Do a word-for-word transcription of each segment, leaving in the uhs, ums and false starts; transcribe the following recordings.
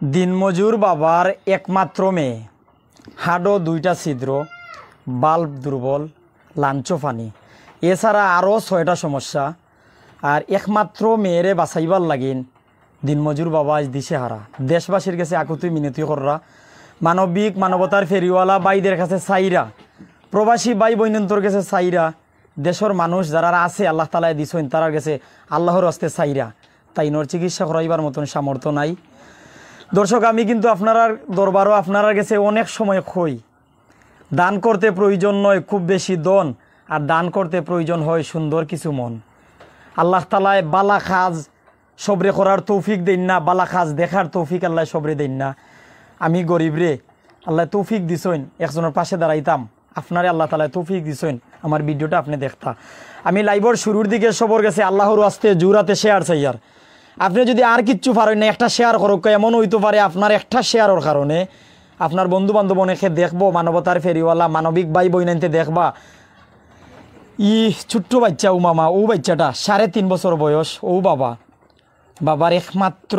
দিনমজুর বাবার একমাত্র মেয়ে, হাড়ো দুইটা ছিদ্র, বাল্ব দুর্বল, লাঞ্চ ফানি, এছাড়া আরও ছয়টা সমস্যা। আর একমাত্র মেয়েরে বাঁচাইবার লাগিন দিনমজুর বাবা আজ দিশেহারা। দেশবাসীর গেছে আকুতি মিনতি কররা, মানবিক মানবতার ফেরিওয়ালা ভাইদের কাছে চাইরা, প্রবাসী ভাই বইনন্তর গেছে চাইরা, দেশর মানুষ যারার আছে আল্লাহ তালায় দিছইন তারার গেছে আল্লাহর ওয়াস্তে চাইরা, তাইনর চিকিৎসা করাইবার মতন সামর্থ্য নাই। দর্শক, আমি কিন্তু আপনারার দরবারও আপনারার গেছে অনেক সময় কই, দান করতে প্রয়োজন নয় খুব বেশি ধন, আর দান করতে প্রয়োজন হয় সুন্দর কিছু মন। আল্লাহ তালায় বালা কাজ সবরে করার তৌফিক দেইন না, বালা কাজ দেখার তৌফিক আল্লাহ সবরে দেইন না। আমি গরিব রে, আল্লাহ তৌফিক দিছইন একজনর পাশে দাঁড়াইতাম, আপনারে আল্লাহ তালায় তৌফিক দিছইন আমার ভিডিওটা আপনে দেখতা। আমি লাইভর শুরুর দিকে সবর গেছে আল্লাহর ওয়াস্তে জুরাতে শেয়ার চাইয়ার। আপনে যদি আর কিচ্ছু পারইন না, একটা শেয়ার করউক্কা, এমন অইতো পারে আপনার একটা শেয়ারর কারণে আপনার বন্ধু বান্ধব অনেকে দেখবো, মানবতার ফেরিওয়ালা মানবিক ভাই বইনাইন্তে দেখবা। ই ছোট্ট বাচ্চা উমামা, অউ বাচ্চাটা সাড়ে তিন বছর বয়স, অউ বাবা, বাবার একমাত্র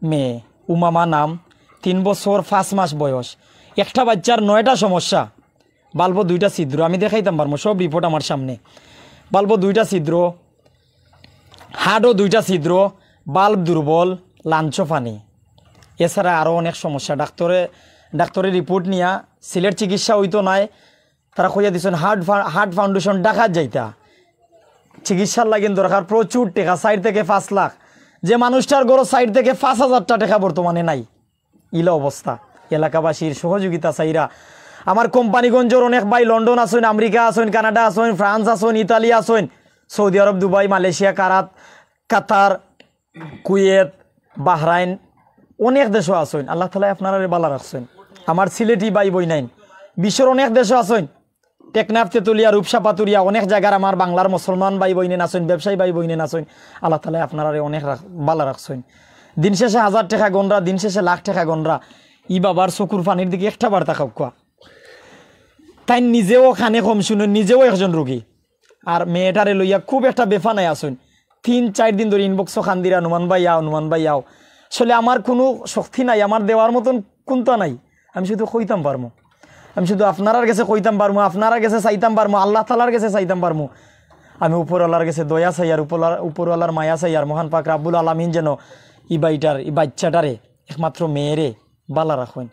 মেয়ে, উমামা নাম, তিন বছর পাঁচ মাস বয়স। একটা বাচ্চার নয়টা সমস্যা, বাল্বো দুইটা ছিদ্র, আমি দেখাইতাম পারমু, সব রিপোর্ট আমার সামনে। বাল্বো দুইটা ছিদ্র, হাড়ো দুইটা ছিদ্র, বাল্ব দুর্বল, লাঞ্চ ফানি, এছাড়া আরও অনেক সমস্যা। ডাক্তরে ডাক্তরে রিপোর্ট নিয়া সিলেট চিকিৎসা অইতো নায়, তারা কইয়া দিছইন হার্ট ফা-, হার্ট ফাউন্ডেশন ঢাকাত যাইতা, চিকিৎসার লাগিন দরকার প্রচুর টেকা, চাইর থেকে পাঁচ লাখ। যে মানুষটার ঘরো চাইর থেকে পাঁচ হাজারটা টেকা বর্তমানে নাই, ইলা অবস্থা। এলাকাবাসীর সহযোগিতা চাইরা। আমার কোম্পানিগঞ্জর অনেক ভাই লন্ডন আছইন, আমেরিকা আছইন, কানাডা আছইন, ফ্রান্স আছইন, ইতালি আছইন, সৌদি আরব, দুবাই, মালয়েশিয়া, কারাত, কাতার, কুয়েত, বাহরাইন, অনেক দেশো আছইন। আল্লাহ তালায় আপনারারে বালা রাখছইন। আমার সিলেটি ভাই বইনাইন বিশ্বর অনেক দেশো আছইন, টেকনাফ, তেতুলিয়া, রূপসা, পাতুরিয়া, অনেক জাগার আমার বাংলার মুসলমান ভাই বইনাইন আছইন, ব্যবসায়ী ভাই বইনাইন আছইন। আল্লাহ তালায় আপনারারে অনেক রাখ-, বালা রাখছইন। দিন শেষে হাজার টেকা গনরা, দিন শেষে লাখ টেকা গনরা। ই বাবার চকুর পানির দিকে একটা বার্তা খাউক্কা। তাইন নিজেও কানে কম শুনইন, নিজেও একজন রুগী। আর মেয়েটারে লইয়া খুব একটা বেফানায় আছইন। তিন চাইর দিন ধরি ইনবক্সো কান্দিরা, "নুমান ভাই আও, নুমান ভাই আও।" আসলে আমার কুনু শক্তি নাই, আমার দেওয়ার মতন কুন্তা নাই। আমি শুধু কইতাম পারমু, আমি শুধু আপনারার গেছে কইতাম পারমু, আপনারার গেছে চাইতাম পারমু, আল্লাহ তালার গেছে চাইতাম পারমু। আমি উপরওয়ালার গেছে দয়া চাইয়ার, উপরওয়ালা-, উপরওয়ালার মায়া চাইয়ার, মহান পাক রাব্বুল আলামিন যেন ই বাইটার, ই বাচ্চাটারে, একমাত্র মেয়েরে বালা রাখইন,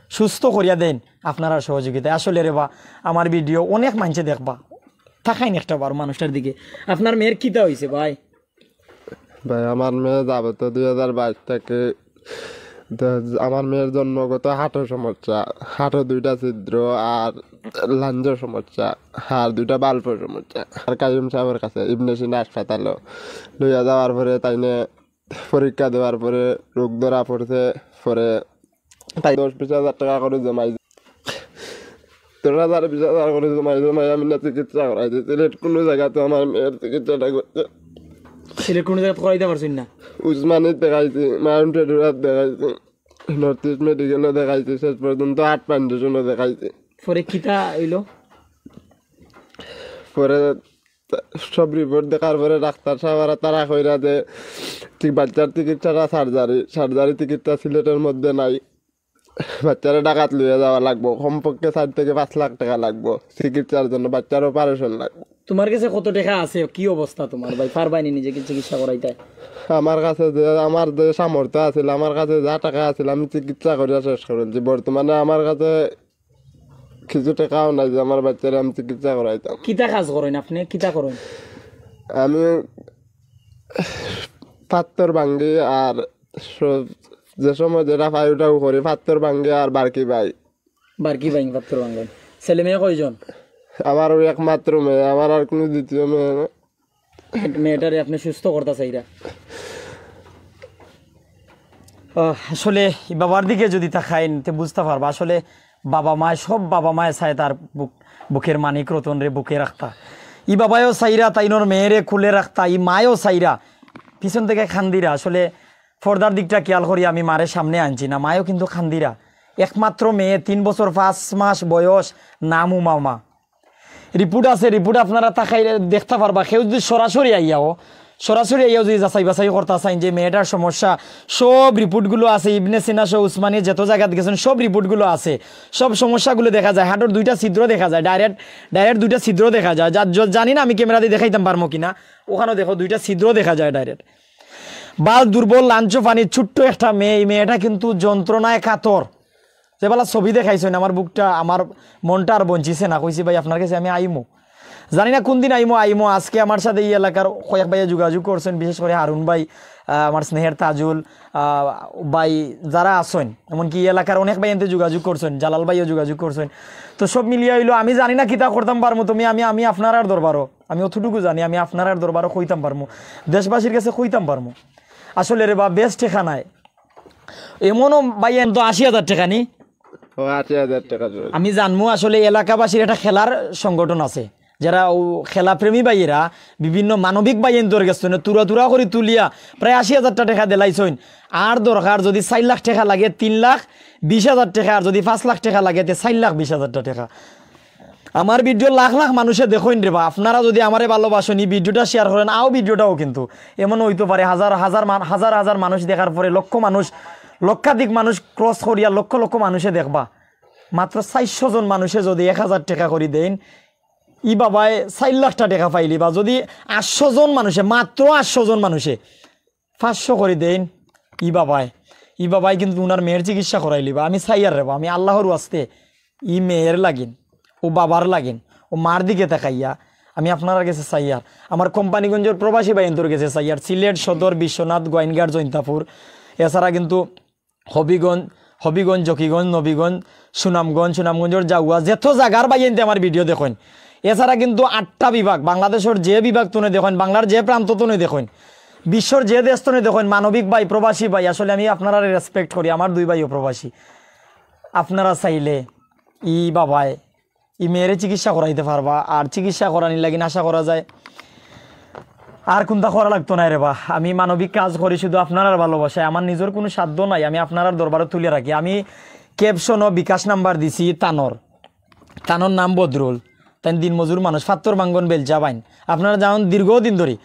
সুস্থ করিয়া দেইন আপনারার সহযোগিতায়। আসলে রে বা, আমার ভিডিও অনেক মানষে দেখবা, তাকাইন একটা বার মানুষটার দিকে। আপনার মেয়ের কিতা অইছে ভাই? ভাই, আমার মেয়ে যাবত দুই হাজার বাইশ থাকি, আমার মেয়ের জন্মগত হার্টর সমস্যা, হার্টর দুইটা ছিদ্র আর লাঞ্জর সমস্যা, আর দুইটা বাল্বর সমস্যা। আর কাইয়ুম সাবর কাছে, ইবনে সিনা হাসপাতালো লইয়া যাওয়ার পরে তাইনে পরীক্ষা দেওয়ার পরে রোগ ধরা পড়ছে। পরে তাই দশ বিশ হাজার টেকা করি জমাই, দশ হাজার বিশ হাজার করি জমাই জমাই আমি না চিকিৎসা করাইছি। সিলেট কুনু জাগাত আমার মেয়ের চিকিৎসাটা করছে। সিলেট কুনু জাগাত করাইতা পারছইন না? উসমানীত দেখাইছি, মাউন্ট এডুয়ার্ড দেখাইছি, নর্থ ইস্ট মেডিকেলো দেখাইছি, শেষ পর্যন্ত আর্ট ফাউন্ডেশনো দেখাইছি। পরে কিতা অইলো? পরে সব রিপোর্ট দেখার পরে ডাক্তার সাবরা তারা কইরা যে, ঠিক, বাচ্চার চিকিৎসাটা সার্জারি, সার্জারি চিকিৎসা সিলেটর মধ্যে নাই, বাচ্চারে ঢাকাত লইয়া যাওয়া লাগবো, কমপক্ষে চাইর থাকি পাঁচ লাখ টেকা লাগবো চিকিৎসার জন্য, বাচ্চার অপারেশন লাগবো। তুমার গেছে কত টেকা আছে? কি অবস্থা তুমার ভাই? পারবায়নি নিজে কি চিকিৎসা করাইতায়? আমার কাছে যে, আমার যে সামর্থ্য আছিল, আমার কাছে যা টেকা আছিল, আমি চিকিৎসা করিয়া শেষ করিলিছি। বর্তমানে আমার কাছে কিছু টেকাও নাই যে আমার বাচ্চারে আমি চিকিৎসা করাইতাম। কিতা কাজ করইন আপনে? কিতা করইন? আমি পাত্তর ভাঙ্গি আর স-, যে সময় যেটা পাই ওটাও করি, পাত্তর ভাঙ্গি আর বারকি বাই। বারকি বাই, পাত্তর ভাঙ্গি। ছেলে মেয়ে কয়জন? আমার ওই একমাত্র মেয়ে, আমার আর কুনু দ্বিতীয় মেয়ে না। মেয়েটারে আপনে সুস্থ করতা চাইরা। আহ, আসলে ই বাবার দিকে যুদি তাকাইন, তে বুঝতা পারবা। আসলে বাবা মায়, সব বাবা মায় চায় তার বুক, বুকের মানিক রতনরে বুকে রাখতা। ই বাবায়ও চাইরা তাইনর মেয়েরে কুলে রাখতা, ই মায়ও চাইরা। পিছন থাকি কান্দিরা। আসলে পর্দার দিকটা খেয়াল করি আমি মারে সামনে আনছি না, মায়ও কিন্তু কান্দিরা। একমাত্র মেয়ে, তিন বছর পাঁচ মাস বয়স, নাম উমামা। রিপোর্ট আছে, রিপোর্ট আপনারা তাকাইলে দেখতা পারবা। কেউ যুদি সরাসরি আইয়াও, সরাসরি আইয়াও যদি যাচাই বাছাই করতা চাইন যে মেয়েটার সমস্যা, সব রিপোর্টগুলো আছে, ইবনে সিনা সহ উসমানিয়া যত জাগাত গেছইন, সব রিপোর্টগুলো আছে, সব সমস্যাগুলো দেখা যায়। হার্টর দুইটা ছিদ্র দেখা যায়, ডাইরেক্ট ডাইরেক্ট দুইটা ছিদ্র দেখা যায়। যা-, য-, জানি না আমি ক্যামেরা দি দেখাইতাম পারমু কিনা, অখানো দেখো দুইটা ছিদ্র দেখা যায় ডাইরেক্ট। বাল দুর্বল, লাঞ্চ পানি, ছোট্ট একটা মেয়ে, এই মেয়েটা কিন্তু যন্ত্রণায় কাতর। যে বালা ছবি দেখাইছইন, আমার বুকটা, আমার মনটা আর বঞ্চিছে না। কইছি, "ভাই, আপনার গেছে আমি আইমু।" জানি না কুনদিন আইমু, আইমু। আজকে আমার সাথে এই এলাকার কয়েক ভাইয়ে যোগাযোগ করছইন, বিশেষ করি হারুন ভাই, আহ, আমার স্নেহের তাজুল, আহ, ভাই যারা আছইন, এমনকি এই এলাকার অনেক ভাইয়াইন্তে যোগাযোগ করছইন, জালাল ভাইও যোগাযোগ করছইন। তো সব মিলিয়া অইলো, আমি জানি না কিতা করতাম পারমু, তুমি, আমি, আমি আপনারার দরবারো, আমি অতটুকু জানি, আমি আপনারার দরবারো কইতাম পারমু, দেশবাসীর গেছে কইতাম পারমু। আসলে রে বা, বেশ টেকা নাই, এমনও ভাইয়াইন তো আশি হাজার টেকা নি। ও, আশি হাজার টেকা জোর। আমি জানমু আসলে এলাকাবাসীর একটা খেলার সংগঠন আছে, যারা ও খেলাপ্রেমী ভাইয়েরা বিভিন্ন মানবিক ভাইয়াইন্তর গেছ থনে তুরা তুরা করি তুলিয়া প্রায় আশি হাজার টেকা দিলাইছইন। আর দরকার যদি চাইর লাখ টেকা লাগে, তিন লাখ বিশ হাজার টেকা, আর যদি পাঁচ লাখ টেকা লাগে, তে চাইর লাখ বিশ হাজার টেকা। আমার ভিডিও লাখ লাখ মানুষে দেখইন রে বা, আপনারা যদি আমারে ভালোবাসইন, এই ভিডিওটা শেয়ার করইন, আও ভিডিওটাও কিন্তু এমন অইতো পারে হাজার হাজার মান-, হাজার হাজার মানুষ দেখার পরে লক্ষ মানুষ, লক্ষাধিক মানুষ ক্রস করিয়া লক্ষ লক্ষ মানুষে দেখবা। মাত্র চাইরশো জন মানুষে যদি এক হাজার টেকা করি দেইন, ই বাবায় চাইর লাখটা টেকা পাইলিবা। যদি আটশো জন মানুষে, মাত্র আটশো জন মানুষে পাঁচশো করি দেইন, ই বাবায়, ই বাবায় কিন্তু উনার মেয়ের চিকিৎসা করাইলিবা। আমি চাইয়ার রে বা, আমি আল্লাহর ওয়াস্তে ই মেয়ের লাগিন, ও বাবার লাগিন, ও মার দিকে তাকাইয়া আমি আপনারার গেছে চাইয়ার, আমার কোম্পানিগঞ্জর প্রবাসী ভাইয়াইন্তর গেছে চাইয়ার, সিলেট সদর, বিশ্বনাথ, গোয়াইনঘাট, জৈন্তাপুর, এছাড়া কিন্তু হবিগঞ্জ, হবিগঞ্জ, জকিগঞ্জ, নবীগঞ্জ, সুনামগঞ্জ, সুনামগঞ্জর জাউয়া, যত জাগার ভাইয়াইন্তে আমার ভিডিও দেখইন। এছাড়া কিন্তু আটটা বিভাগ, বাংলাদেশর যে বিভাগ থনে দেখইন, বাংলার যে প্রান্ত থনে দেখইন, বিশ্বর যে দেশ থনে দেখইন, মানবিক ভাই, প্রবাসী ভাই, আসলে আমি আপনারারে রেসপেক্ট করি, আমার দুই ভাইও প্রবাসী। আপনারা চাইলে ই বাবায় ই মেয়েরে চিকিৎসা করাইতে পারবা, আর চিকিৎসা করানির লাগি আশা করা যায় আর কুনতা করা লাগতো নায় রে বা। আমি মানবিক কাজ করি শুধু আপনারার ভালোবাসায়, আমার নিজর কুনু সাধ্য নাই আমি আপনারার দরবারো তুলিয়া রাখি। আমি ক্যাপশনো বিকাশ নাম্বার দিছি তানর, তানর নাম বদরুল, তাইন দিনমজুর মানুষ, ফাত্তর বাঙ্গন বেলচা বাইন। আপনারা জানইন দীর্ঘদিন ধরি,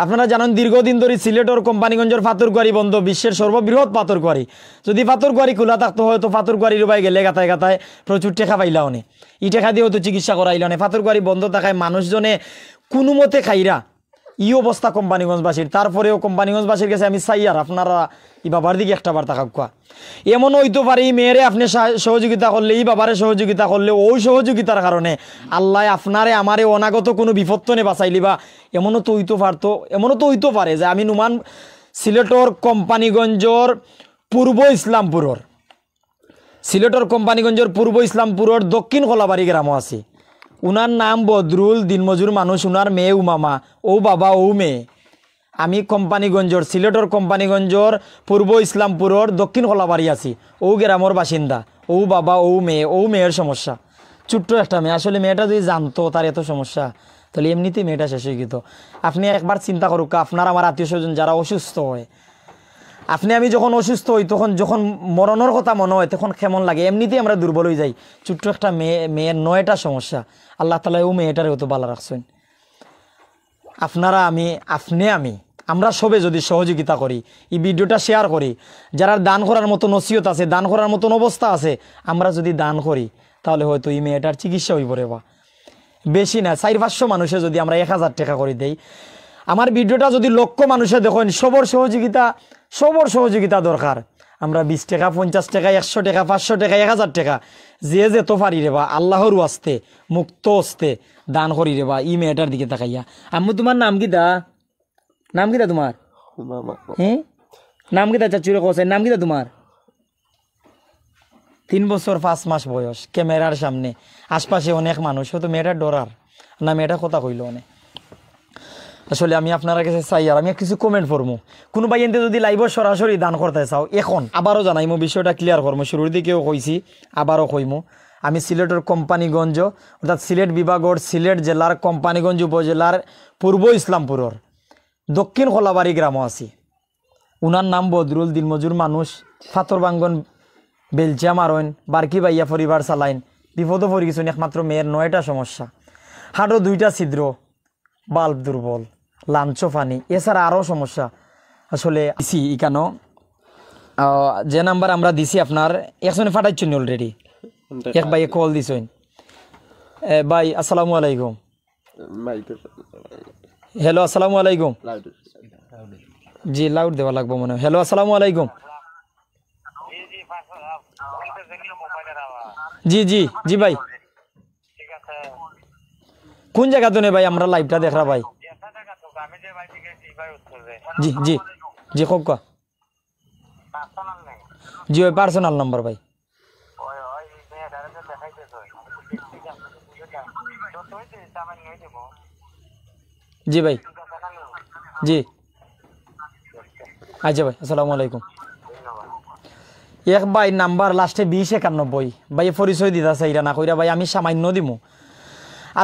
আপনারা জানইন দীর্ঘদিন ধরি সিলেটর কোম্পানিগঞ্জর ফাত্তর কুয়ারি বন্ধ, বিশ্বের সর্ববৃহৎ ফাত্তর কুয়ারি। যদি ফাত্তর কুয়ারি খুলা থাকতো, হয়তো ফাত্তর কুয়ারির উবায় গেলে গাতায় গাতায় প্রচুর টেকা পাইলা অনে। ই টেকা দিয়া হয়তো চিকিৎসা করাইলা অনে। ফাত্তর কুয়ারি বন্ধ থাকায় মানুষজনে কুনুমতে খাইরা ই অবস্থা কোম্পানিগঞ্জবাসীর। তারপরেও কোম্পানিগঞ্জবাসীর গেছে আমি চাইয়ার, আপনারা ই বাবার দিকে একটা বার তাকাউক্কা। এমনও অইতো পারে ই মেয়েরে আপনে সা-, সহযোগিতা করলে, ই বাবারে সহযোগিতা করলে, অউ সহযোগিতার কারণে আল্লায় আপনারে আমারে অনাগত কুনু বিপদ থনে বাঁচাইলিবা। এমনও তো অইতো পারতো, এমনও তো অইতো পারে যে আমি নুমান সিলেটর কোম্পানিগঞ্জর পূর্ব ইসলামপুরর, সিলেটর কোম্পানিগঞ্জর পূর্ব ইসলামপুরর দক্ষিণ কলাবাড়ি গ্রামো আছি। উনার নাম বদরুল, দিনমজুর মানুষ, উনার মেয়ে উমামা, অউ বাবা অউ মেয়ে। আমি কোম্পানিগঞ্জর, সিলেটর কোম্পানিগঞ্জর পূর্ব ইসলামপুরর দক্ষিণ কলাবাড়ি আছি। অউ গ্রামর বাসিন্দা, অউ বাবা অউ মেয়ে, অউ মেয়ের সমস্যা। ছোট্ট একটা মেয়ে, আসলে মেয়েটা যদি জানতো তার এত সমস্যা, তাইলে এমনিতেই মেয়েটা শেষ অইগেতো। আপনে একবার চিন্তা করউক্কা, আপনার আমার আত্মীয় স্বজন যারা অসুস্থ অয়, আপনে আমি যখন অসুস্থ অই, তখন যখন মরণর কথা মনো অয়, তখন কেমন লাগে? এমনিতেই আমরা দুর্বল অইযাই। ছোট্ট একটা মেয়ে, মেয়ের নয়টা সমস্যা, আল্লাহ তাআলায় অউ মেয়েটারে অত ভালা রাখছইন। আপনারা আমি, আপনে আমি, আমরা সবে যদি সহযোগিতা করি, ই ভিডিওটা শেয়ার করি, যারার দান করার মতো নসিহত আছে, দান করার মতন অবস্থা আছে, আমরা যদি দান করি, তাহলে হয়তো ই মেয়েটার চিকিৎসা অইবো রে বা। বেশি না, চাইর পাঁচশো মানুষে যদি আমরা এক হাজার টেকা করি দেই, আমার ভিডিওটা যদি লক্ষ মানুষে দেখইন, সবর সহযোগিতা, সবর সহযোগিতা দরকার। আমরা বিশ টেকা, পঞ্চাশ টেকা, একশো টেকা, পাঁচশো টেকা, এক হাজার টেকা, যে যেত পারি রে বা, আল্লাহর ওয়াস্তে, মুক্ত হস্তে দান করি রে বা, ই মেয়েটার দিকে তাকাইয়া। আম্মু, তুমার নাম কিতা? নাম কিতা তুমার? মামা। হ্যাঁ? নাম কিতা চাচুরে কও চাই, নাম কিতা তুমার? তিন বছর পাঁচ মাস বয়স, ক্যামেরার সামনে, আশপাশে অনেক মানুষ, হয়তো মেয়েটা ডরার, না মেয়েটা কথা কইলো অনে। আসলে আমি আপনারার গেছে চাইয়ার, আমি কিছু কমেন্ট পড়মু। কুনু ভাইয়াইন্তে যদি লাইভো সরাসরি দান করতে চাও, এখন আবারও জানাইমু, বিষয়টা ক্লিয়ার করমু, শুরুর দিকেও কইছি, আবারও কইমু। আমি সিলেটর কোম্পানিগঞ্জ, অর্থাৎ সিলেট বিভাগর সিলেট জেলার কোম্পানিগঞ্জ উপজেলার পূর্ব ইসলামপুরর দক্ষিণ কলাবাড়ি গ্রামো আছি। উনার নাম বদরুল, দিনমজুর মানুষ, ফাত্তর বাঙ্গন বেলচা মারইন, বারকি বাইয়া পরিবার চালাইন, বিপদো পড়ি গেছইন, একমাত্র মেয়ের নয়টা সমস্যা, হার্টও দুইটা ছিদ্র, বাল্ব দুর্বল, লাঞ্চ পানি, এছাড়া আরও সমস্যা। আসলে দিছি ইকানো, আহ, যে নাম্বার আমরা দিছি আপনার, একজনে ফাটাইছইন অলরেডি, এক ভাইয়ে কল দিছইন। এ, ভাই, আসসালামু আলাইকুম। হ্যালো, আসসালামু আলাইকুম। জি, লাউড দেওয়া লাগবো মনে হয়। হ্যালো, আসসালামু আলাইকুম। জি, জি, জি ভাই। কোন জায়গা তো নে ভাই, আমরা লাইভটা দেখরা ভাই? জি, জি, জি, কউক্কা। জি, ওই পার্সোনাল নাম্বার ভাই। জি ভাই। জি। আচ্ছা ভাই, আসসালামু আলাইকুম। এক ভাই নাম্বার লাস্টে বিশ একানব্বই। ভাই পরিচয় দিতা চাইরা না, কইরা ভাই আমি সামান্য দিমু।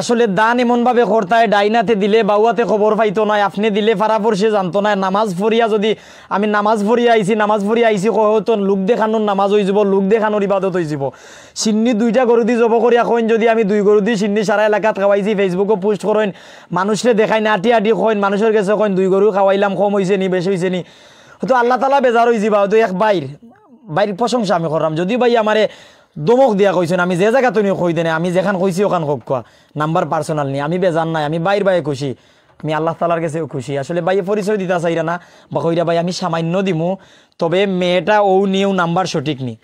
আসলে দান এমনভাবে করতায়, ডাইনাতে দিলে বাউয়াতে খবর পাইতো নায়, আপনে দিলে ফারাফরশে জানতো নায়। নামাজ পড়িয়া যদি আমি নামাজ পড়িয়া আইছি, নামাজ পড়িয়া আইছি কয় তো লোক দেখানোর নামাজ অইযিবো, লোক দেখানোর ইবাদত অইযিবো। সিন্নি দুইটা গরু দি জবো করিয়া কইন, যদি আমি দুই গরু দি সিন্নি সারা এলাকাত খাওয়াইছি, Facebook-ও পোস্ট করইন, মানুষরে দেখাইন, আটি আটি কইন, মানুষর গেছে কইন দুই গরু খাওয়াইলাম, কম অইছে নি, বেশি অইছে নি, তো আল্লাহ তাআলা বেজার অইযিবা। তো এক ভাইর, ভাইর প্রশংসা আমি করলাম, যদি ভাই আমারে ধমক দিয়া কইছইন, আমি যে জায়গা তো নিয়ে কই দেনে, আমি যেখান কইছি ওখান কউক্কা, নাম্বার পার্সোনাল নি, আমি বেজার নাই, আমি ভাইর ভাইয়ে খুশি, আমি আল্লাহ তাআলার গেছেও খুশি। আসলে ভাইয়ে পরিচয় দিতা চাইরা না, বা কইরা ভাই আমি সামান্য দিমু, তবে মেয়েটা ও নিয়েও নাম্বার সঠিক নি।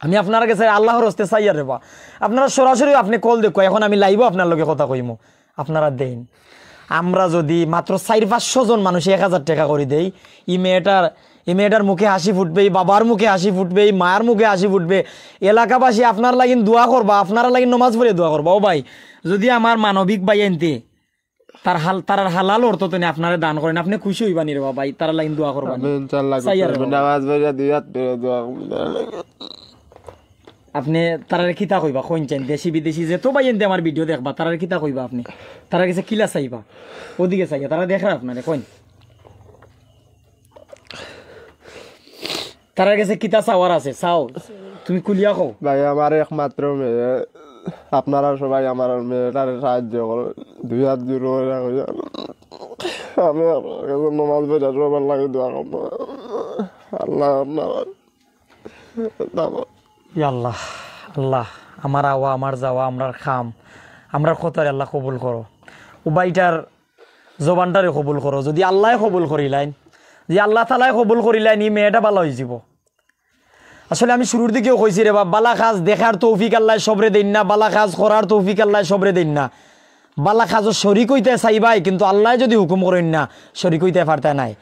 আমি আপনারার গেছে আল্লাহর হস্তে চাইয়ার রেবা, আপনারা সরাসরি আপনে কল দেউক্কা, এখন আমি লাইভও আপনার লগে কথা কইমু, আপনারা দেইন। আমরা যদি মাত্র চাইর পাঁচশো জন মানুষে এক হাজার টেকা করি দেই, ই মেয়েটার, ই মেয়েটার মুখে হাসি ফুটবে, ই বাবার মুখে হাসি ফুটবে, ই মার মুখে হাসি ফুটবে। এলাকাবাসী আপনার লাগিন দোয়া করবা, আপনারা লাগিন নমাজ পড়ে দোয়া করবা। ও ভাই, যদি আমার মানবিক ভাইয়াইন্তে তার হাল-, তারার হালাল অর্থ তনে আপনারে দান করইন, আপনে খুশি অইবা নি রেবা ভাই, তারার লাগিন দোয়া করবা নি? আমি ইনশাআল্লাহ খুশি অইমু। নামাজ পড়িয়া দুই হাত ধরে দোয়া করমু। আপনে তারারে কিতা কইবা, কইন চাইন, দেশি বিদেশি যত ভাইয়াইন্তে আমার ভিডিও দেখবা, তারারে কিতা কইবা আপনে? তারার গেছে কিলা চাইবা? ওদিকে চাইয়া, তারা দেখরা আপনারে, কইন। তারার গেছে কিতা চাওয়ার আছে, চাও, তুমি খুলিয়া কও। ভাই, আমার একমাত্র মেয়ে, আপনারা সবাই আমার মেয়েটারে সাহায্য করো, দুই হাত জোর করে রাখো। আমি আপনার কাছে নমাজ পড়ে সবার লাগি দোয়া করবো। আল্লাহ আপনার ইয়া আল্লাহ, আল্লাহ, আমার আওয়া, আমার যাওয়া, আমরার কাম, আমরার কথারে আল্লাহ কবুল করো। উবাইটার জবানটারে কবুল করো। যদি আল্লায় কবুল করিলাইন, যদি আল্লাহ তাআলায় কবুল করিলাইন, ই মেয়েটা ভালা অইযিবো। আসলে আমি শুরুর দিকেও কইছি রেবা, ভালা কাজ দেখার তৌফিক আল্লায় সবরে দেইন না, ভালা কাজ করার তৌফিক আল্লায় সবরে দেইন না। ভালা কাজো শরিক অইতায় চাইবায়, কিন্তু আল্লায় যদি হুকুম করইন না, শরিক অইতায় পারতায় নায়।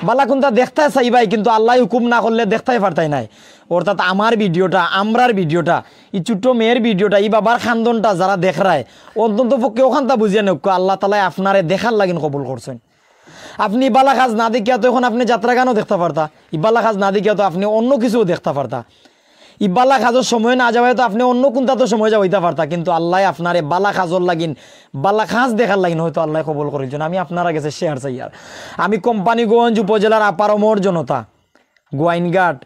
ভালা কুন্তা দেখতায় চাইবায়, কিন্তু আল্লায় হুকুম না করলে দেখতায় পারতায় নায়। অর্থাৎ আমার ভিডিওটা, আমরার ভিডিওটা, ই ছোট্ট মেয়ের ভিডিওটা, ই বাবার কান্দনটা যারা দেখরায়, অন্তত পক্ষে অখানতা বুঝিয়া নেউক্কা, আল্লাহ তাআলায় আপনারে দেখার লাগিন কবুল করছইন। আপনে ই ভালা কাজ না দেখিয়া তো এখন আপনে যাত্রাগানও দেখতা পারতা, ই ভালা কাজ না দেখিয়া তো আপনে অন্য কিছুও দেখতা পারতা। ই ভালা কাজর সময় না যাওয়ায় তো আপনে অন্য কুন্তা তো সময় যাওয়াইতা পারতা, কিন্তু আল্লায় আপনারে ভালা কাজর লাগিন, ভালা কাজ দেখার লাগিন হয়তো আল্লায় কবুল করিলছইন। আমি আপনারার গেছে শেয়ার চাইয়ার, আমি কোম্পানীগঞ্জ উপজেলার আপার অমর জনতা, গোয়াইনঘাট,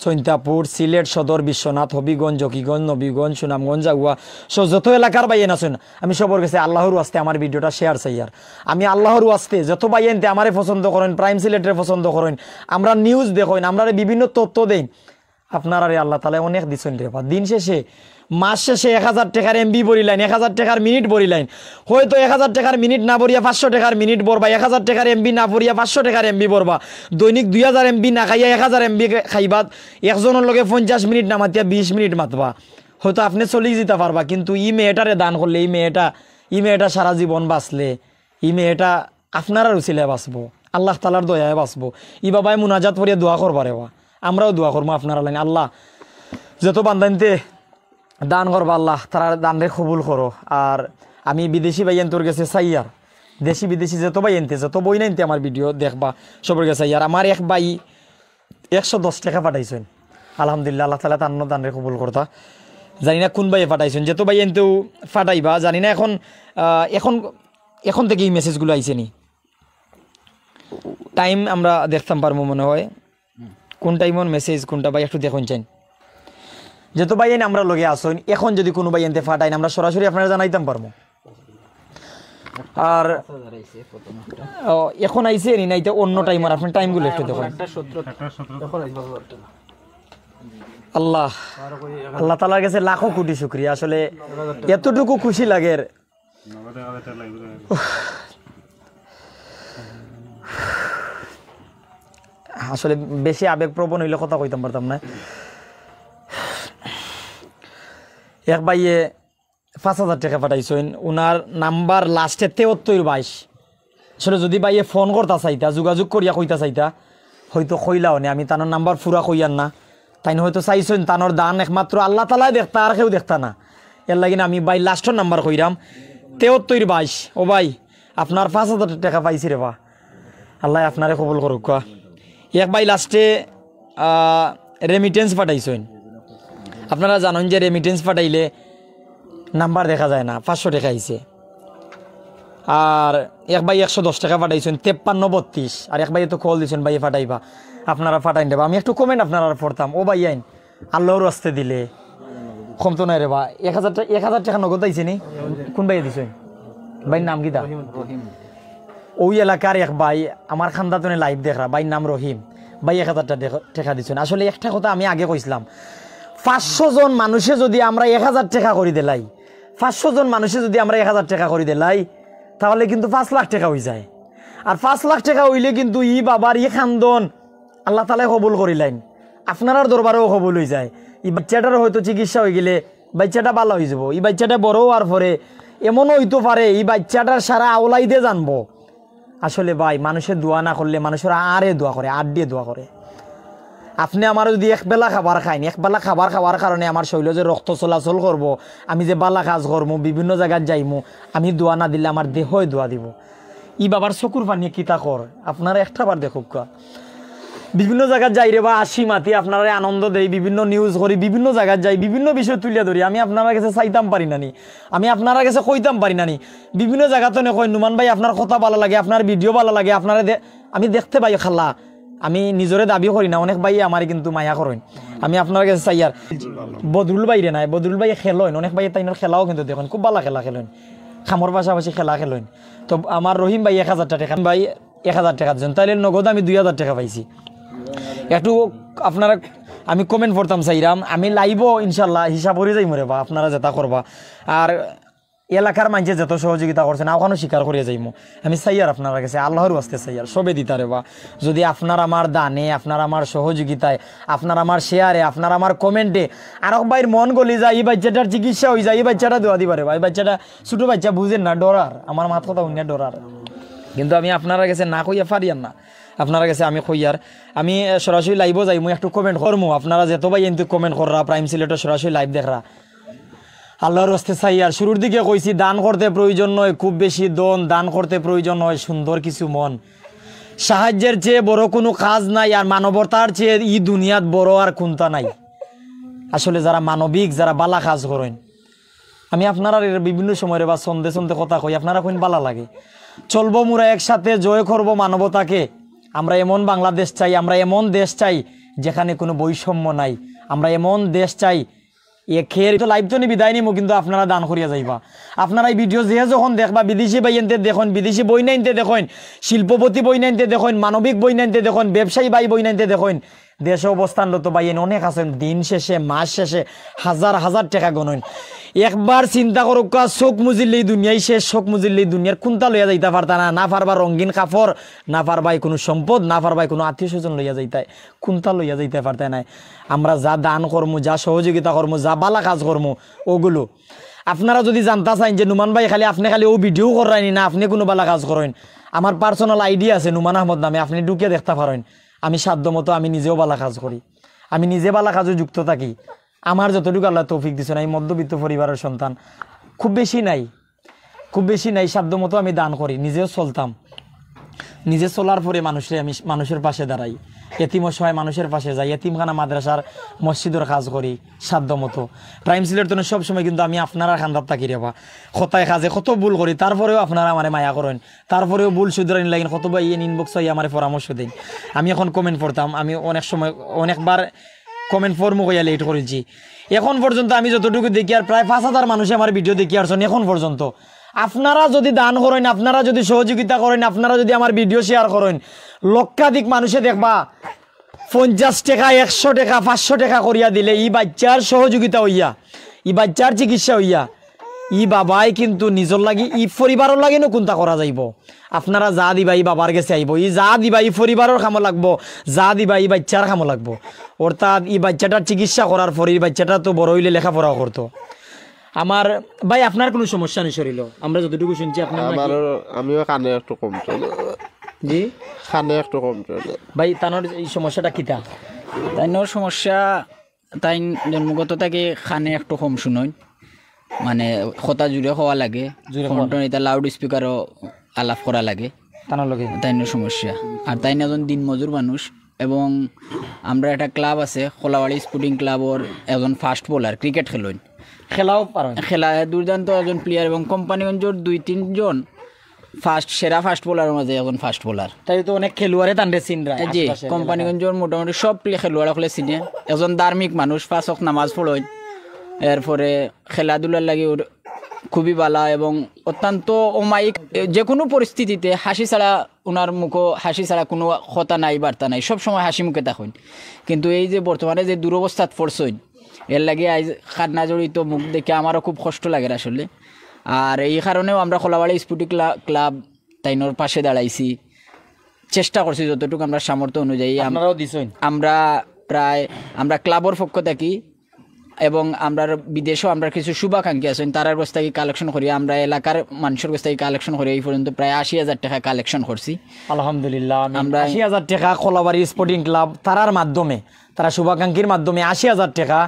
চৈন্তাপুর, সিলেট সদর, বিশ্বনাথ, হবিগঞ্জ, জকিগঞ্জ, নবীগঞ্জ, সুনামগঞ্জ, জাগুয়া সহ যত এলাকার ভাইয়াইন আছইন, আমি সবর গেছে আল্লাহর ওয়াস্তে আমার ভিডিওটা শেয়ার চাইয়ার। আমি আল্লাহর ওয়াস্তে যত ভাইয়াইন্তে আমারে পছন্দ করইন, প্রাইম সিলেটরে পছন্দ করইন, আমরার নিউজ দেখইন, আমরারে বিভিন্ন তথ্য দেইন, আপনারারে আল্লাহ তাআলায় অনেক দিছইন রেবা। দিন শেষে, মাস শেষে এক হাজার টেকার এমবি ভরিলাইন, এক হাজার টেকার মিনিট ভরিলাইন। হয়তো এক হাজার টেকার মিনিট না ভরিয়া পাঁচশো টেকার মিনিট ভরবা, এক হাজার টেকার এমবি না ভরিয়া পাঁচশো টেকার এমবি ভরবা। দৈনিক দুই হাজার এমবি না খাইয়া এক হাজার এমবি খাইবা। একজনর লগে পঞ্চাশ মিনিট না মাতিয়া বিশ মিনিট মাতবা। হয়তো আপনে চলি যিতা পারবা, কিন্তু ই মেয়েটারে দান করলে, ই মেয়েটা, ই মেয়েটা সারা জীবন বাঁচলে, ই মেয়েটা আপনারার উছিলায় বাঁচবো, আল্লাহ তাআলার দয়ায় বাঁচবো। ই বাবায় মুনাজাত পড়িয়া দোয়া করবা রেবা, আমরাও দোয়া করমু আপনারার লাগিন। আল্লাহ, যত বান্দাইন্তে দান করবা আল্লাহ, তারার দানরে কবুল করো। আর আমি বিদেশি ভাইয়াইন্তর গেছে চাইয়ার, দেশি বিদেশি যত ভাইয়াইন্তে, যত বইনাইন্তে আমার ভিডিও দেখবা, সবর গেছে চাইয়ার। আমার এক ভাই একশো দশ টেকা পাঠাইছইন, আলহামদুলিল্লাহ, আল্লাহ তাআলায় তান দানরে কবুল করতা। জানি না কুন ভাইয়ে পাঠাইছইন, যত ভাইয়াইন্তেউ পাঠাইবা, জানি না এখন, আহ, এখন, এখন থাকি ই মেসেজগুলা আইছে নি। টাইম আমরা দেখতাম পারমু মনে হয়, কুন টাইমর মেসেজ কুনটা ভাই একটু দেখইন চাইন। যত ভাইয়াইন আমরার লগে আছইন, এখন যদি কুনু ভাইয়াইন্তে পাঠাইন, আমরা সরাসরি আপনারারে জানাইতাম পারমু। আর ও, এখন আইছে নি না, এটা অন্য টাইম, আর আপনি টাইমগুলো একটু দেখুন। আল্লাহ, আল্লাহ তাআলার কাছে লাখো কোটি শুকরিয়া। আসলে এতটুকু খুশি লাগে। আসলে বেশি আবেগপ্রবণ হইলে কথা কইতাম পারতাম না। এক ভাইয়ে পাঁচ হাজার টেকা পাঠাইছইন, উনার নাম্বার লাস্টে তেহত্তর বাইশ। আসলে যদি ভাইয়ে ফোন করতা চাইতা, যোগাযোগ করিয়া কইতা চাইতা, হয়তো কইলা অনে, আমি তানর নাম্বার পুরা কইয়ার না। তাইন হয়তো চাইছইন, তানর দান একমাত্র আল্লাহ তাআলায় দেখতা, আর কেউ দেখতা না। এর লাগি আমি ভাই লাস্টর নাম্বার কইরাম, তেহত্তর বাইশ। ও ভাই, আপনার পাঁচ হাজার টেকা পাইছি রে বা, আল্লাহ আপনারে কবুল করুক্কা। এক ভাই লাস্টে রেমিটেন্স পাঠাইছইন। আপনারা জানইন যে রেমিটেন্স পাঠাইলে নাম্বার দেখা যায় না, পাঁচশো টেকা আইছে। আর এক ভাই একশো দশ টেকা পাঠাইছইন, তেপ্পান্ন বত্রিশ। আর এক ভাইয়ে তো কল দিছইন, ভাইয়ে পাঠাইবা, আপনারা পাঠাইন দেবা। আমি একটু কমেন্ট আপনারার পড়তাম। ও ভাইয়াইন, আল্লাহর ওয়াস্তে দিলে কমতো নায় রে বা। এক হাজার টা-, এক হাজার টেকা নগদ আইছে নি? কোন ভাইয়ে দিছইন? ভাইর নাম কিতা? ওই এলাকার এক ভাই, আমার খান্দাতনে লাইভ দেখরা, ভাইর নাম রহিম। ভাই এক হাজার টা টেকা, টেকা দিছইন। আসলে একটা কথা আমি আগে কইছিলাম, পাঁচশো জন মানুষে যদি আমরা এক হাজার টেকা করি দিলাই, পাঁচশো জন মানুষে যদি আমরা এক হাজার টেকা করি দিলাই, তাহলে কিন্তু পাঁচ লাখ টেকা অই যায়। আর পাঁচ লাখ টেকা অইলে কিন্তু ই বাবার ই খান্দন আল্লাহ তাআলায় কবুল করিলাইন, আপনারার দরবারেও কবুল অই যায়। ই বাচ্চাটার হয়তো চিকিৎসা অই গেলে বাচ্চাটা ভালা অই যাইবো। ই বাচ্চাটা বড় অওয়ার পরে এমনও অইতো পারে, ই বাচ্চাটার সারা আওলাইদে জানবো। আসলে ভাই, মানুষে দোয়া না করলে মানুষর আড়ে দোয়া করে, আড় দিয়া দোয়া করে। আপনে আমার যদি এক বেলা খাবার খাইন, এক বেলা খাবার খাওয়ার কারণে আমার শরীলো যে রক্ত চলাচল করবো, আমি যে ভালা কাজ করমু, বিভিন্ন জাগাত যাইমু, আমি দোয়া না দিলে আমার দেহয় দোয়া দিবো। ই বাবার চকুর পানিয়ে কিতা কর, আপনারা একটা বার দেখউক্কা। বিভিন্ন জাগাত যাই রে বা, আসি মাতি, আপনারারে আনন্দ দেই, বিভিন্ন নিউজ করি, বিভিন্ন জাগাত যাই, বিভিন্ন বিষয় তুলিয়া ধরি। আমি আপনারার গেছে চাইতাম পারি না নি, আমি আপনারার গেছে কইতাম পারি না নি। বিভিন্ন জাগাত অনে কইন, "নুমান ভাই, আপনার কথা ভালা লাগে, আপনার ভিডিও ভালা লাগে, আপনারে দে-," আমি দেখতে পাই খালা, আমি নিজরে দাবি করি না, অনেক ভাইয়ে আমারে কিন্তু মায়া করইন। আমি আপনারার গেছে চাইয়ার, বদরুল ভাইরে নায়, বদরুল ভাইয়ে খেলইন, অনেক ভাইয়ে তাইনর খেলাও কিন্তু দেখইন, খুব ভালা খেলা খেলইন, কামর পাশাপাশি খেলা খেলইন। তো আমার রহিম ভাই এক হাজার টেকা, ভাই এক হাজার টেকা দিছইন, তাইলে নগদ আমি দুই হাজার টেকা পাইছি। একটু আপনারা, আমি কমেন্ট পড়তাম চাইরাম, আমি লাইভও ইনশাল্লাহ হিসাব করি যাইমু রে বা, আপনারা যেতা করবা। আর এলাকার মানষে যত সহযোগিতা করছইন, অখানও স্বীকার করিয়া যাইমু। আমি চাইয়ার আপনারার গেছে, আল্লাহর ওয়াস্তে চাইয়ার, সবে দিতা রে বা। যদি আপনার আমার দানে, আপনার আমার সহযোগিতায়, আপনার আমার শেয়ারে, আপনার আমার কমেন্টে আরক ভাইর মন গলি যায়, ই বাচ্চাটার চিকিৎসা অই যায়, ই বাচ্চাটা দোয়া দিবা রে বা, ই বাচ্চাটা ছোট বাচ্চা বুঝের না, ডরার, আমার মাত কথা হুনিয়া ডরার। কিন্তু আমি আপনারার গেছে না কইয়া পারিয়ার না, আপনারার গেছে আমি কইয়ার। আমি, আহ, সরাসরি লাইভও যাইমু, একটু কমেন্ট করমু, আপনারা যেত ভাইয়ে কিন্তু কমেন্ট কররা, প্রাইম সিলেটর সরাসরি লাইভ দেখরা। আল্লাহর ওয়াস্তে চাইয়ার, শুরুর দিকে কইছি, দান করতে প্রয়োজন নয় খুব বেশি ধন, দান করতে প্রয়োজন হয় সুন্দর কিছু মন। সাহায্যের চেয়ে বড় কুনু কাজ নাই, আর মানবতার চেয়ে ই দুনিয়াত বড় আর কুন্তা নাই। আসলে যারা মানবিক, যারা ভালা কাজ করইন, আমি আপনারার এর বিভিন্ন সময় রে বা ছন্দে ছন্দে কথা কই, আপনারা কইন ভালা লাগে। চলবো মুরা একসাথে, জয় করব মানবতাকে। আমরা এমন বাংলাদেশ চাই, আমরা এমন দেশ চাই যেখানে কোনো বৈষম্য নাই। আমরা এমন দেশ চাই, এখের তো লাইভ তো নি বিদায় নিমু, কিন্তু আপনারা দান করিয়া যাইবা। আপনারা ই ভিডিও যে যখন দেখবা, বিদেশি ভাইয়াইন্তে দেখইন, বিদেশি বইনাইন্তে দেখইন, শিল্পপতি বইনাইন্তে দেখইন, মানবিক বইনাইন্তে দেখইন, ব্যবসায়ী ভাই বইনাইন্তে দেখইন, দেশো অবস্থানরত ভাইয়াইন অনেক আছইন, দিন শেষে, মাস শেষে হাজার হাজার টেকা গনইন। একবার চিন্তা করউক্কা, চউখ মুজিলেই দুনিয়াই শেষ, চউখ মুজিলেই দুনিয়ার কুন্তা লইয়া যাইতা পারতা না, না পারবা রঙিন কাপড়, না পারবায় কুনু সম্পদ, না পারবায় কুনু আত্মীয় স্বজন লইয়া যাইতায়, কুন্তা লইয়া যাইতা পারতায় নায়। আমরা যা দান করমু, যা সহযোগিতা করমু, যা ভালা কাজ করমু, অগুলো আপনারা যদি জানতা চাইন যে নুমান ভাই খালি আপনে খালি অউ ভিডিও কররায়নি না, আপনে কুনু ভালা কাজ করইন, আমার পার্সোনাল আইডি আছে নুমান আহমদ নামে, আপনে ঢুকিয়া দেখতা পারইন। আমি সাধ্য মতো আমি নিজেও ভালা কাজ করি, আমি নিজে ভালা কাজও যুক্ত থাকি। আমার যতটুকু আল্লায় তৌফিক দিছইন, আমি মধ্যবিত্ত পরিবারের সন্তান, খুব বেশি নাই, খুব বেশি নাই, সাধ্য মতো আমি দান করি, নিজেও চলতাম, নিজে চলার পরে মানুষরে আমি, মানুষের পাশে দাঁড়াই, এতিম অসহায় মানুষের পাশে যাই, এতিমখানা মাদ্রাসার মসজিদর কাজ করি সাধ্য মতো। প্রাইম সিলেট তনে সব সময় কিন্তু আমি আপনারার কান্দাত থাকি রে বা, কথায় কাজে কত ভুল করি, তারপরেও আপনারা আমারে মায়া করইন, তারপরেও ভুল শুধরানির লাগিন কত ভাইয়াইন ইনবক্স অইয়া আমারে পরামর্শ দেইন। আমি এখন কমেন্ট পড়তাম, আমি অনেক সময়, অনেকবার কমেন্ট পড়মু কইয়া লেট করিছি। এখন পর্যন্ত আমি যতটুকু দেখিয়ার, প্রায় পাঁচ হাজার মানুষে আমার ভিডিও দেখিয়ার আছইন এখন পর্যন্ত। আপনারা যুদি দান করইন, আপনারা যুদি সহযোগিতা করইন, আপনারা যুদি আমার ভিডিও শেয়ার করইন, লক্ষাধিক মানুষে দেখবা, পঞ্চাশ টেকা, একশো টেকা, পাঁচশো টেকা করিয়া দিলে ই বাইচ্চার সহযোগিতা অইয়া, ই বাইচ্চার চিকিৎসা অইয়া, ই বাবায় কিন্তু নিজর লাগি, ই পরিবারর লাগি নু কুন্তা করা যাইবো। আপনারা যা দিবা ই বাবার গেছে আইবো, ই যা দিবা ই পরিবারর কামো লাগবো, যা দিবা ই বাইচ্চার কামো লাগবো। অর্থাৎ ই বাইচ্চাটার চিকিৎসা করার পরে ই বাইচ্চাটা তো বড় অইলে লেখাপড়াও করতো। আমার ভাই, আপনার কুনু সমস্যা নি শরীলো? আমরা যতটুকু শুনছি আপনার নাকি আমারও, আমিও কানে একটু কম চলে। জি? কানে একটু কম চলে। ভাই, তানর ই সমস্যাটা কিতা? তাইনর সমস্যা, তাইন জন্মগত থাকি কানে একটু কম শুনইন, মানে কথা জুরে কওয়া লাগে, জুরে কওয়া ফোন টোন ইতা লাউড স্পিকারও আলাপ করা লাগে। তানর লগে? তাইনর সমস্যা। আর তাইন একজন দিনমজুর মানুষ, এবং আমরার একটা ক্লাব আছে, খোলাবাড়ি স্পোর্টিং ক্লাবর একজন ফাস্ট বোলার, ক্রিকেট খেলইন। খেলাও পারইন? খেলা দুর্দান্ত একজন প্লেয়ার, এবং কোম্পানিগঞ্জর দুই তিনজন ফাস্ট, সেরা ফাস্ট বোলারর মাঝে একজন ফাস্ট বোলার। তাইলে তো অনেক খেলোয়াড়ে তানরে চিনরা জি, আশপাশে কোম্পানিগঞ্জর মোটামুটি সব প্লে-, খেলোয়াড় অকলে চিনে। একজন ধার্মিক মানুষ, পাঁচ ওয়াক্ত নামাজ পড়ইন, এরপরে খেলাধুলার লাগি ওর খুবই বালা এবং অত্যন্ত অমায়িক। যে কুনু পরিস্থিতিতে হাসি ছাড়া, ওনার মুখো হাসি ছাড়া কুনু কথা নাই, বার্তা নাই, সব সময় হাসি মুখে থাকইন। কিন্তু এই যে বর্তমানে যে দুরবস্থাত পড়ছইন, এর লাগি আইজ কান্না জড়িত মুখ দেখে আমারও খুব কষ্ট লাগের আসলে। আর এই কারণেও আমরা খোলাবাড়ি স্পোর্টিং ক্লা-, ক্লাব তাইনর পাশে দাঁড়াইছি, চেষ্টা করছি যতটুকু আমরার সামর্থ্য অনুযায়ী। আম-, আপনারাও দিছইন? আমরা প্রায়, আমরা ক্লাবর পক্ষ থাকি এবং আমরার বিদেশও আমরার কিছু শুভাকাঙ্ক্ষী আছইন, তারার গেছ থাকি কালেকশন করি, আমরা এলাকার মানষর গেছ থাকি কালেকশন করি, এই পর্যন্ত প্রায় আশি হাজার টেকা কালেকশন করছি। আলহামদুলিল্লাহ, আমিন। আমরা আশি হাজার টেকা খোলাবাড়ি স্পোর্টিং ক্লাব তারার মাধ্যমে, তারা শুভাকাঙ্ক্ষীর মাধ্যমে আশি হাজার টেকা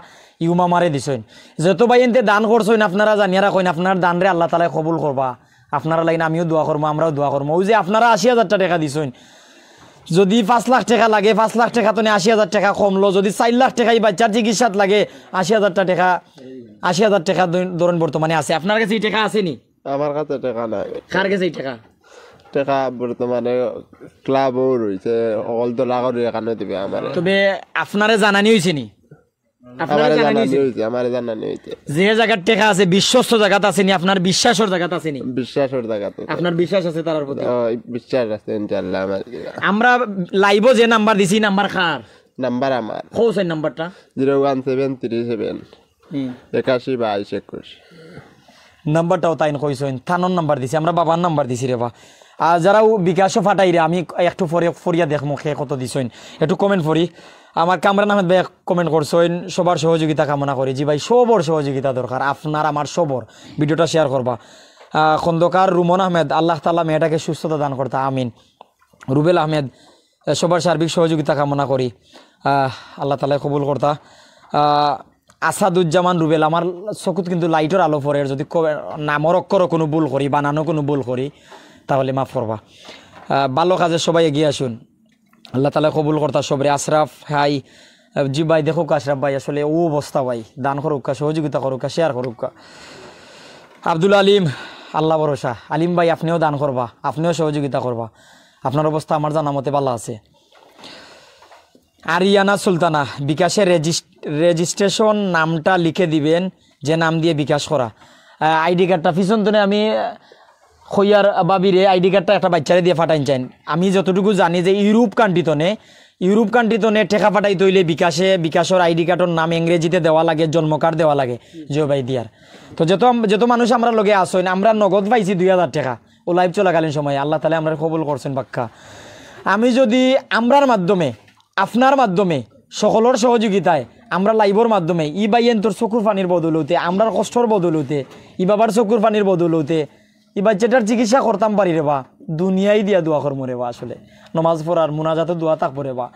ইউ মামারে দিছইন। যত ভাইয়াইন্তে দান করছইন, আপনারা জানিয়া রাখইন, আপনার দানরে আল্লাহ তাআলায় কবুল করবা। আপনারার লাগি আমিও দোয়া করমু, আমরাও দোয়া করমু। অউ যে আপনারা আশি হাজার টেকা দিছইন, যুদি পাঁচ লাখ টেকা লাগে, পাঁচ লাখ টেকা তনে আশি হাজার টেকা কমলো, যুদি চাইর লাখ টেকা ই বাইচ্চার চিকিৎসাত লাগে, আশি হাজার টেকা, আশি হাজার টেকা ধ-, ধরইন বর্তমানে আছে। আপনার গেছে ই টেকা আছে নি? আমার কাছে টেকা নাই। কার গেছে ই টেকা? টেকা বর্তমানে ক্লাবও রইছে, অকল তো লাগর এখানে দিবে আমারে। তবে আপনারে জানানি অইছে নি? আপনারে আমারে জানানি জানানি অইছে? অইছে, আমারে জানানি অইছে। যে জাগাত টেকা আছে, বিশ্বস্ত জাগাত আছে নি? আপনার বিশ্বাসর জাগাত আছে নি? বিশ্বাসর জাগাত আছে। আপনার বিশ্বাস আছে তারার প্রতি? ও, বিশ্বাস আছে ইনশাআল্লাহ আমার। আমরা লাইভও যে নাম্বার দিছি, ই নাম্বার কার? নাম্বার আমার। কও চাইন নাম্বারটা। Zero one seven three seven. হুম। একাশি বাইশ একুশ। নাম্বারটাও তাইন কইছইন, তানর নাম্বার দিছি, আমরা বাবার নাম্বার দিছি রে বা। আর যারা ও বিকাশও ফাটাইরা, আমি একটু পরে পড়িয়া দেখমু কে কত দিছইন, একটু কমেন্ট পড়ি। আমার কামরান আহমেদ ভাই কমেন্ট করছইন, সবার সহযোগিতা কামনা করি। জি ভাই, সবর সহযোগিতা দরকার, আপনার আমার সবর। ভিডিওটা শেয়ার করবা। আহ, খন্দকার রুমন আহমেদ, আল্লাহ তাআলা মেয়েটাকে সুস্থতা দান করতা, আমিন। রুবেল আহমেদ, আহ, সবার সার্বিক সহযোগিতা কামনা করি, আহ, আল্লাহ তাআলায় কবুল করতা। আহ, আসাদুজ্জামান রুবেল, আমার চকুত কিন্তু লাইটর আলো পড়ের, যুদি ক-, নামর অক্ষরও কুনু ভুল করি, বানানো কুনু ভুল করি, তাহলে মাফ করবা। আহ, ভালো কাজে সবাই এগিয়ে আসুন, আল্লাহ তাআলায় কবুল করতা সবরে। আশরাফ, হাই, আহ, জি ভাই, দেখউক্কা আশরাফ ভাই, আসলে অউ অবস্থা ভাই, দান করউক্কা, সহযোগিতা করউক্কা, শেয়ার করউক্কা। আব্দুল আলিম, আল্লাহ ভরসা, আলিম ভাই, আপনেও দান করবা, আপনেও সহযোগিতা করবা, আপনার অবস্থা আমার জানা মতে ভালা আছে। আরিয়ানা সুলতানা, বিকাশে রেজিস-, রেজিস্ট্রেশন নামটা লিখে দিবেন, যে নাম দিয়ে বিকাশ করা। আহ, আইডি কার্ডটা পিছন তনে আমি, আহ, কইয়ার ভাবিরে আইডি কার্ডটা একটা বাইচ্চারে দিয়া ফাটাইন চাইন। আমি যতটুকু জানি যে ইউরোপ কান্ট্রি তনে, ইউরোপ কান্ট্রি তনে টেকা ফাটাইতে অইলে বিকাশে, বিকাশর আইডি কার্ডর নাম ইংরেজিতে দেওয়া লাগে, জন্ম কার্ড দেওয়া লাগে, জিও ভাই দিয়ার। তো যত আম-, যত মানুষ আমরার লগে আছইন, আমরা নগদ পাইছি দুই হাজার টেকা। অউ লাইভ চলাকালীন সময়ে আল্লাহ তাআলায় আমরারে কবুল করছইন পাক্কা। আমি যুদি আমরার মাধ্যমে, আপনার মাধ্যমে, সকলর সহযোগিতায়, আমরা লাইভর মাধ্যমে, ই ভাইয়াইন্তর চকুর পানির বদৌলতে, আমরার কষ্টর বদৌলতে, ই বাবার চকুর পানির বদৌলতে, ই বাইচ্চাটার চিকিৎসা করতাম পারি রে বা, দুনিয়াই দিয়া দোয়া করমু রে বা। আসলে নমাজ পড়ার মুনাজাতো দোয়া থাকবো রে বা।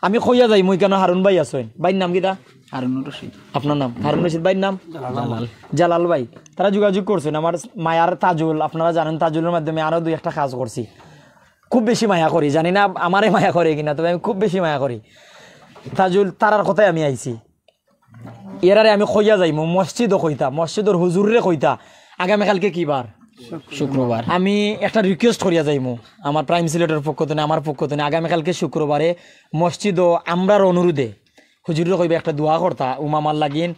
আমি কইয়া যাইমু, ইকানো হারুন ভাই আছইন, ভাইর নাম কিতা? হারুনুর রশিদ। আপনার নাম? হারুন রশিদ, ভাইর নাম? জালাল। জালাল ভাই। তারা যোগাযোগ করছইন, আমার মায়ার তাজুল, আপনারা জানেন তাজুলর মাধ্যমে আরো দুই একটা কাজ করছি। খুব বেশি মায়া করি, জানি না আমারে মায়া করে কিনা, তবে আমি খুব বেশি মায়া করি। তাজুল, তারার কথায় আমি আইছি। এরারে আমি কইয়া যাইমু, মসজিদও কইতা, মসজিদর হুজুররে কইতা, আগামীকালকে কি বার? শুক্রবার। আমি একটা রিকোয়েস্ট করিয়া যাইমু, আমার প্রাইম সিলেটর পক্ষ তনে, আমার পক্ষ তনে, আগামীকালকে শুক্রবারে মসজিদও আমরার অনুরোধে হুজুররে কইবা একটা দোয়া করতা উমামার লাগিন।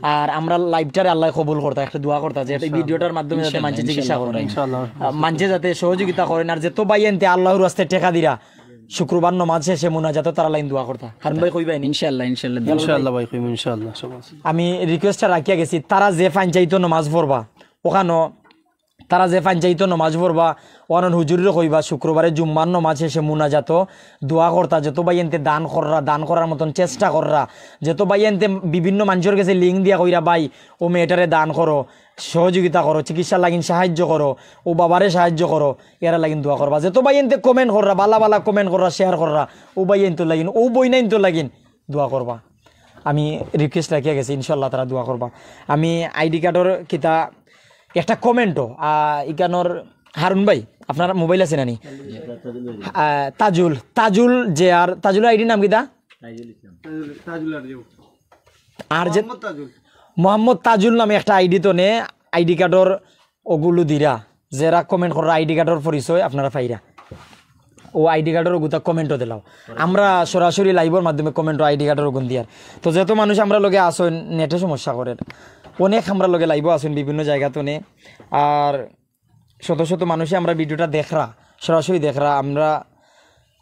আর আমরার live-টারে আল্লায় কবুল করতা, একটা দোয়া করতা যে এই video-টার মাধ্যমে যাতে মানষে চিকিৎসা করেন, আহ, মানষে যাতে সহযোগিতা করেন। আর যেত ভাইয়াইন্তে আল্লাহর ওয়াস্তে টেকা দিরা, শুক্রবার নমাজ শেষে মুনাজাতো তারার লাগিন দোয়া করতা। হারুন ভাই কইবায়নি? ইনশাআল্লাহ, ইনশাআল্লাহ। ইনশাআল্লাহ ভাই, কইমু ইনশাআল্লাহ। আমি request-টা রাখিয়া গেছি, তারা যে পঞ্চায়েতো নমাজ পড়বা, ওখানো তারা যে পঞ্চায়েতো নমাজ পড়বা, ওখানো হুজুররে কইবা শুক্রবারে জুম্মার নমাজ শেষে মুনাজাতো দোয়া করতা, যেত ভাইয়াইন্তে দান কররা, দান করার মতন চেষ্টা কররা, যেত ভাইয়াইন্তে বিভিন্ন মানষর গেছে link দিয়া কইরা, "ভাই, অউ মেয়েটারে দান করো, সহযোগিতা করো, চিকিৎসার লাগিন সাহায্য করো, অউ বাবারে সাহায্য করো, এরার লাগিন দোয়া করবা।" যেত ভাইয়াইন্তে comment কররা, বালা বালা comment কররা, share কররা, অউ ভাইয়াইন্তর লাগিন, অউ বইনাইন্তর লাগিন দোয়া করবা। আমি request রাখিয়া গেছি, ইনশাআল্লাহ তারা দোয়া করবা। আমি ID card-র কিতা একটা comment-ও, আহ, ইকানোর হারুন ভাই, আপনার mobile আছে নানি? আহ, তাজুল, তাজুল জে আর, তাজুল ID-র নাম কিতা? আর যে মোহাম্মদ তাজুল। মোহাম্মদ তাজুল নামে একটা ID তনে ID card-র ওগুলো দিরা, যেরা comment কররা ID card-র পরিচয় আপনারা পাইরা। ও ID card-র ওগুতা comment-ও দিলাও। আমরা সরাসরি live-র মাধ্যমে comment-ও ID card-র ওগুন দিয়ার। তো যেত মানুষ আমরার লগে আছইন, net-এ সমস্যা করের। অনেক আমরার লগে live-ও আছইন বিভিন্ন জায়গা তনে। আর শত শত মানুষে আমরার video-টা দেখরা, সরাসরি দেখরা, আমরা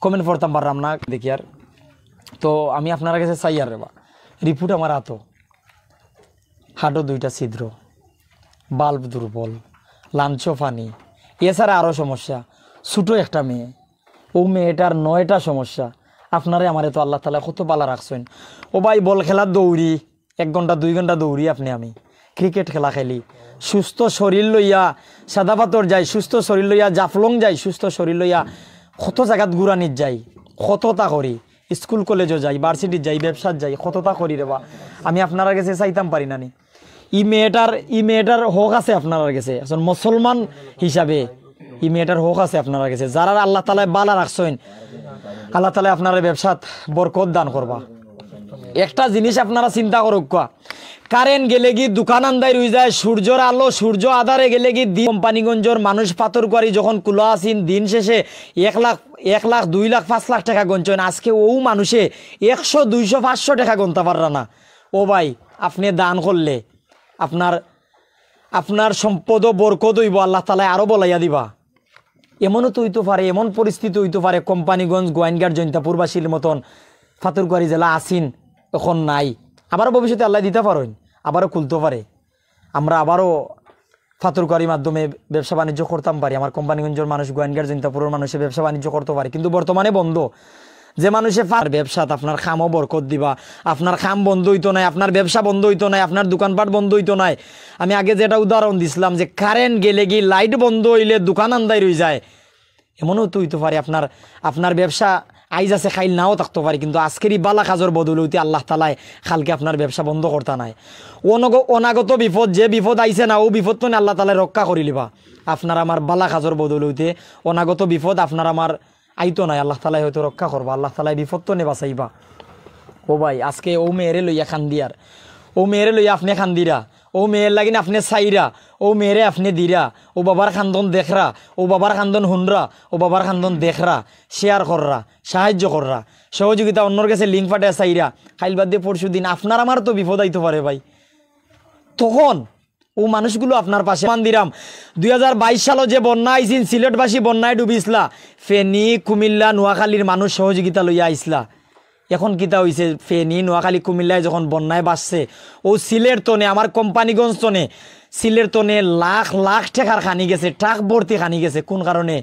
comment পড়তাম পাররাম না দেখিয়ার। তো আমি আপনারার গেছে চাইয়ার রেবা, report আমার আতো, heart-ও দুইটা ছিদ্র, bulb দুর্বল, lungs-ও পানি, এছাড়া আরও সমস্যা, ছোটো একটা মেয়ে, অউ মেয়েটার নয়টা সমস্যা। আপনারে আমারে তো আল্লাহ তাআলায় কত বালা রাখছইন। ও ভাই, বল খেলার দৌড়ি, এক ঘন্টা দুই ঘন্টা দৌড়ি আপনে আমি, cricket খেলা খেলি, সুস্থ শরীর লইয়া সাদা পাথর যাই, সুস্থ শরীর লইয়া জাফলং যাই, সুস্থ শরীর লইয়া কত জাগাত ঘুরানিত যাই, কততা করি, স্কুল কলেজও যাই, ভার্সিটিত যাই, ব্যবসাত যাই, কততা করি রেবা। আমি আপনারার গেছে চাইতাম পারি না নি? ই মেয়েটার, ই মেয়েটার হক আছে আপনারার গেছে, একজন মুসলমান হিসাবে ই মেয়েটার হক আছে আপনারার গেছে। যারার আল্লাহ তাআলায় বালা রাখছইন, আল্লাহ তাআলায় আপনারার ব্যবসাত বরকত দান করবা। একটা জিনিস আপনারা চিন্তা করউক্কা, current গেলেগি দোকান আন্দাইর অইযায়, সূর্যর আলো, সূর্য আধারে গেলেগি দি-, কোম্পানীগঞ্জর মানুষ পাথরকুয়ারি যখন কুলা আছিন, দিন শেষে এক লাখ, এক লাখ, দুই লাখ, পাঁচ লাখ টেকা গনছইন, আজকে অউ মানুষে একশো, দুইশো, পাঁচশো টেকা গনতা পাররা না। ও ভাই, আপনে দান করলে আপনার, আপনার সম্পদও বরকত অইবো, আল্লাহ তাআলায় আরো বলাইয়া দিবা। এমনও তো অইতো পারে, এমন পরিস্থিতি অইতো পারে, কোম্পানীগঞ্জ, গোয়াইনঘাট, জৈন্তাপুরবাসীর মতন পাথরকুয়ারি যেলা আছিন, অখন নাই, আবারও ভবিষ্যতে আল্লায় দিতা পারইন, আবারও খুলতো পারে। আমরা আবারও পাথরকুয়ারির মাধ্যমে ব্যবসা বাণিজ্য করতাম পারি, আমার কোম্পানীগঞ্জর মানুষ, গোয়াইনঘাট, জৈন্তাপুরর মানুষে ব্যবসা বাণিজ্য করতো পারে, কিন্তু বর্তমানে বন্ধ। যে মানুষে পার ব্যবসাত আপনার কামও বরকত দিবা, আপনার কাম বন্ধ অইতো নায়, আপনার ব্যবসা বন্ধ অইতো নায়, আপনার দোকানপাট বন্ধ অইতো নায়। আমি আগে যেটা উদাহরণ দিছলাম যে current গেলেগি, light বন্ধ অইলে দোকান আন্দাইর অইযায়, এমনও তো অইতো পারে আপনার, আপনার ব্যবসা আইজ আছে, কাইল নাও থাকতো পারে, কিন্তু আজকের ই বালা কাজর বদৌলতে আল্লাহ তাআলায় কালকে আপনার ব্যবসা বন্ধ করতা নায়। অনগ-, অনাগত বিপদ, যে বিপদ আইছে না, অউ বিপদ তনে আল্লাহ তাআলায় রক্ষা করিলিবা। আপনার আমার বালা কাজর বদৌলতে অনাগত বিপদ আপনার আমার আইতো নায়, আল্লাহ তাআলায় হয়তো রক্ষা করবা, আল্লাহ তাআলায় বিপদ তনে বাঁচাইবা। ও ভাই, আজকে অউ মেয়েরে লইয়া কান্দিয়ার, অউ মেয়েরে লইয়া আপনে কান্দিরা, অউ মেয়ের লাগিন আপনে চাইরা, অউ মেয়েরে আপনে দিরা, অউ বাবার কান্দন দেখরা, অউ বাবার কান্দন হুনরা, অউ বাবার কান্দন দেখরা, share কররা, সাহায্য কররা, সহযোগিতা অন্যর গেছে link পাঠাইয়া চাইরা, কাইল বাদে পরশু দিন আপনার আমার তো বিপদ আইতো পারে ভাই, তখন অউ মানুষগুলো আপনার পাশে। মান দিরাম, দুই হাজার বাইশ সালো যে বন্যা আইছিল, সিলেটবাসী বন্যায় ডুবিছলা, ফেনী, কুমিল্লা, নোয়াখালীর মানুষ সহযোগিতা লইয়া আইছলা। এখন কিতা অইছে, ফেনী, নোয়াখালী, কুমিল্লায় যখন বন্যায় ভাসছে, অউ সিলেট তনে, আমার কোম্পানীগঞ্জ তনে, সিলেট তনে লাখ লাখ টেকার খানি গেছে, ট্রাক ভর্তি খানি গেছে। কোন কারণে?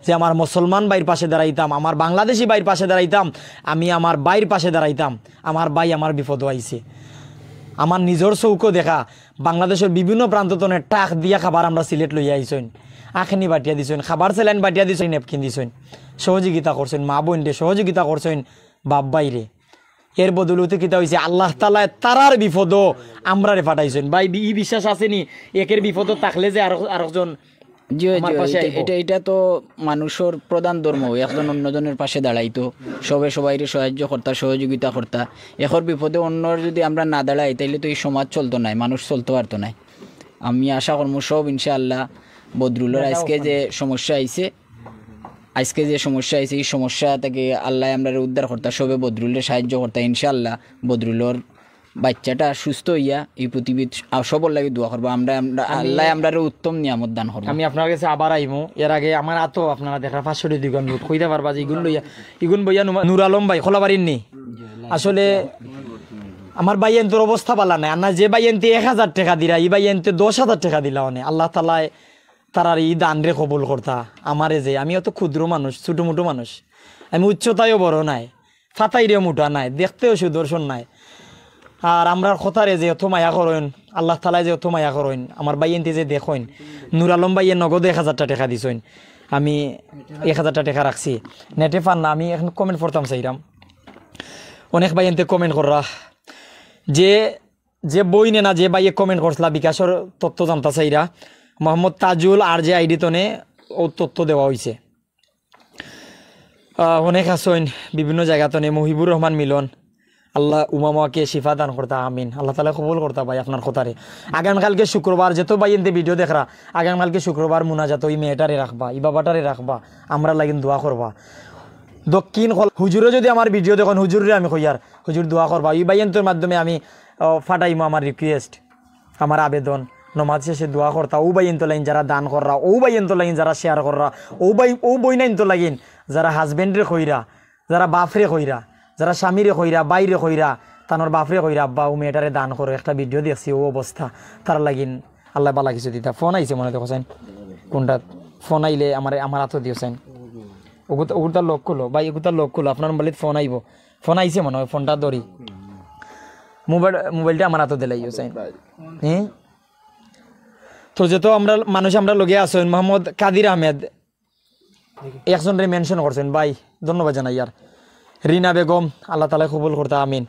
যে আমার মুসলমান ভাইর পাশে দাঁড়াইতাম, আমার বাংলাদেশি ভাইর পাশে দাঁড়াইতাম, আমি আমার ভাইর পাশে দাঁড়াইতাম। আমার ভাই আমার বিপদো আইছে। আমার নিজর চউখো দেখা, বাংলাদেশর বিভিন্ন প্রান্ত তনে ট্রাক দিয়া খাবার আমরা সিলেট লইয়া আইছইন, আখেনি বাটিয়া দিছইন, খাবার saline বাটিয়া দিছইন, napkin দিছইন, সহযোগিতা করছইন, মা বইনরে সহযোগিতা করছইন, বাপ ভাইরে। এর বদৌলতে কিতা অইছে? আল্লাহ তাআলায় তারার বিপদো আমরারে পাঠাইছইন। ভাই, বি-, ই বিশ্বাস আছে নি? একের বিপদো থাকলে যে আরো-, আরকজন জি, জি, আমার পাশে এটা, আইবো। এটা, এটা তো মানুষর প্রধান ধর্ম, একজন অন্যজনের পাশে দাঁড়াইতো, সবে সবাইরে সাহায্য করতা, সহযোগিতা করতা। একর বিপদে অন্যর যদি আমরা না দাঁড়াই, তাইলে তো ই সমাজ চলতো নায়, মানুষ চলতো পারতো নায়। আমি আশা করমু সব ইনশাআল্লাহ বদরুলর আজকে যে সমস্যা আইছে, আইজকে যে সমস্যা আইছে, ই সমস্যা থাকি আল্লায় আমরারে উদ্ধার করতা, সবে বদরুলরে সাহায্য করতা। ইনশাআল্লাহ, বদরুলর বাইচ্চাটা সুস্থ অইয়া ই পৃথিবীত আ-, সবর লাগি দোয়া করবা। আমরা, আমরা, আল্লায় আমরারে উত্তম নিয়ামত দান করবা। আমি আপনার গেছে আবার আইমু। এর আগে আমার আতো আপনারা দেখরা পাঁচশো টেকা দিবা, নোট কইতা পারবা যে ইগুন লইয়া, ইগুন বইয়া নুমা-, নুর আলম ভাই, খোলাবাড়ির নি। আসলে আমার ভাইয়াইন্তর অবস্থা ভালা নায়। আর না, যে ভাইয়াইন্তে এক হাজার টেকা দিরা, ই ভাইয়াইন্তে দশ হাজার টেকা দিলা অনে। আল্লাহ তাআলায় তারার ই দানরে কবুল করতা। আমারে যে, আমি অত ক্ষুদ্র মানুষ, ছোটমোটো মানুষ, আমি উচ্চতায়ও বড় নায়, ফাতাইরেও মোটা নায়, দেখতেও সুদর্শন নায়। আর আমরার কথারে যে অত মায়া করইন, আল্লাহ তাআলায় যে অত মায়া করইন, আমার ভাইয়াইন্তে যে দেখইন, নুর আলম ভাইয়ে নগদ এক হাজারটা টেকা দিছইন, আমি এক হাজারটা টেকা রাখছি। নেটে পার না, আমি এখন comment পড়তাম চাইরাম। অনেক ভাইয়াইন্তে comment কররা যে, যে বইনে না, যে ভাইয়ে comment করছলা, বিকাশর তথ্য জানতা চাইরা, মোহাম্মদ তাজুল আর যে আইডি তনে ও তথ্য দেওয়া অইছে। আহ, অনেক আছইন বিভিন্ন জাগা তনে, মুহিবুর রহমান মিলন, আল্লাহ উমামাকে শিফা দান করতা, আমিন। আল্লাহ তাআলায় কবুল করতা ভাই আপনার কথারে। আগামীকালকে শুক্রবার, যেত ভাইয়াইন্তে ভিডিও দেখরা, আগামীকালকে শুক্রবার মুনাজাত, ওই মেয়েটারে রাখবা, ই বাবাটারে রাখবা, আমরার লাগিন দোয়া করবা। দক্ষিণ কল-, হুজুরে যদি আমার ভিডিও দেখইন, হুজুররে আমি কইয়ার, হুজুর দোয়া করবা। ই ভাইয়াইন্তর মাধ্যমে আমি, আহ, ফাটাইমু আমার request, আমার আবেদন, নমাজ শেষে দোয়া করতা। ও ভাইয়াইন্তর লাগিন যারা দান কররা, ও ভাইয়াইন্তর লাগিন যারা share কররা, ও ভাই, ও বইনাইন্তর লাগিন যারা husbandরে কইরা, যারা বাপরে কইরা, যারা স্বামীরে কইরা, ভাইরে কইরা, তানর বাপরে কইরা, "আব্বা, ও মেয়েটারে দান করো, একটা ভিডিও দেখছি, ও অবস্থা।" তারার লাগিন আল্লায় ভালা কিছু দিতা। ফোন আইছে মনে দেখো চাইন, কোনটা ফোন আইলে আমার, আমার আতো দিও চাইন। ওগুতা, ওগুতা lock খুলো ভাই, ওগুতা lock খুলো, আপনার মোবাইলত ফোন আইবো। ফোন আইছে মনে অয়, ফোনটা ধরি। মোবাইল, মোবাইলটা আমার আতো দিলাইও চাইন। হ্যাঁ, তো যেত আমরা মানুষ, আমরার লগে আছইন মোহাম্মদ কাদির আহমেদ, একজনরে mention করছইন ভাই, ধন্যবাদ জানাইয়ার। রিনা বেগম, আল্লাহ তাআলায় কবুল করতা, আমিন।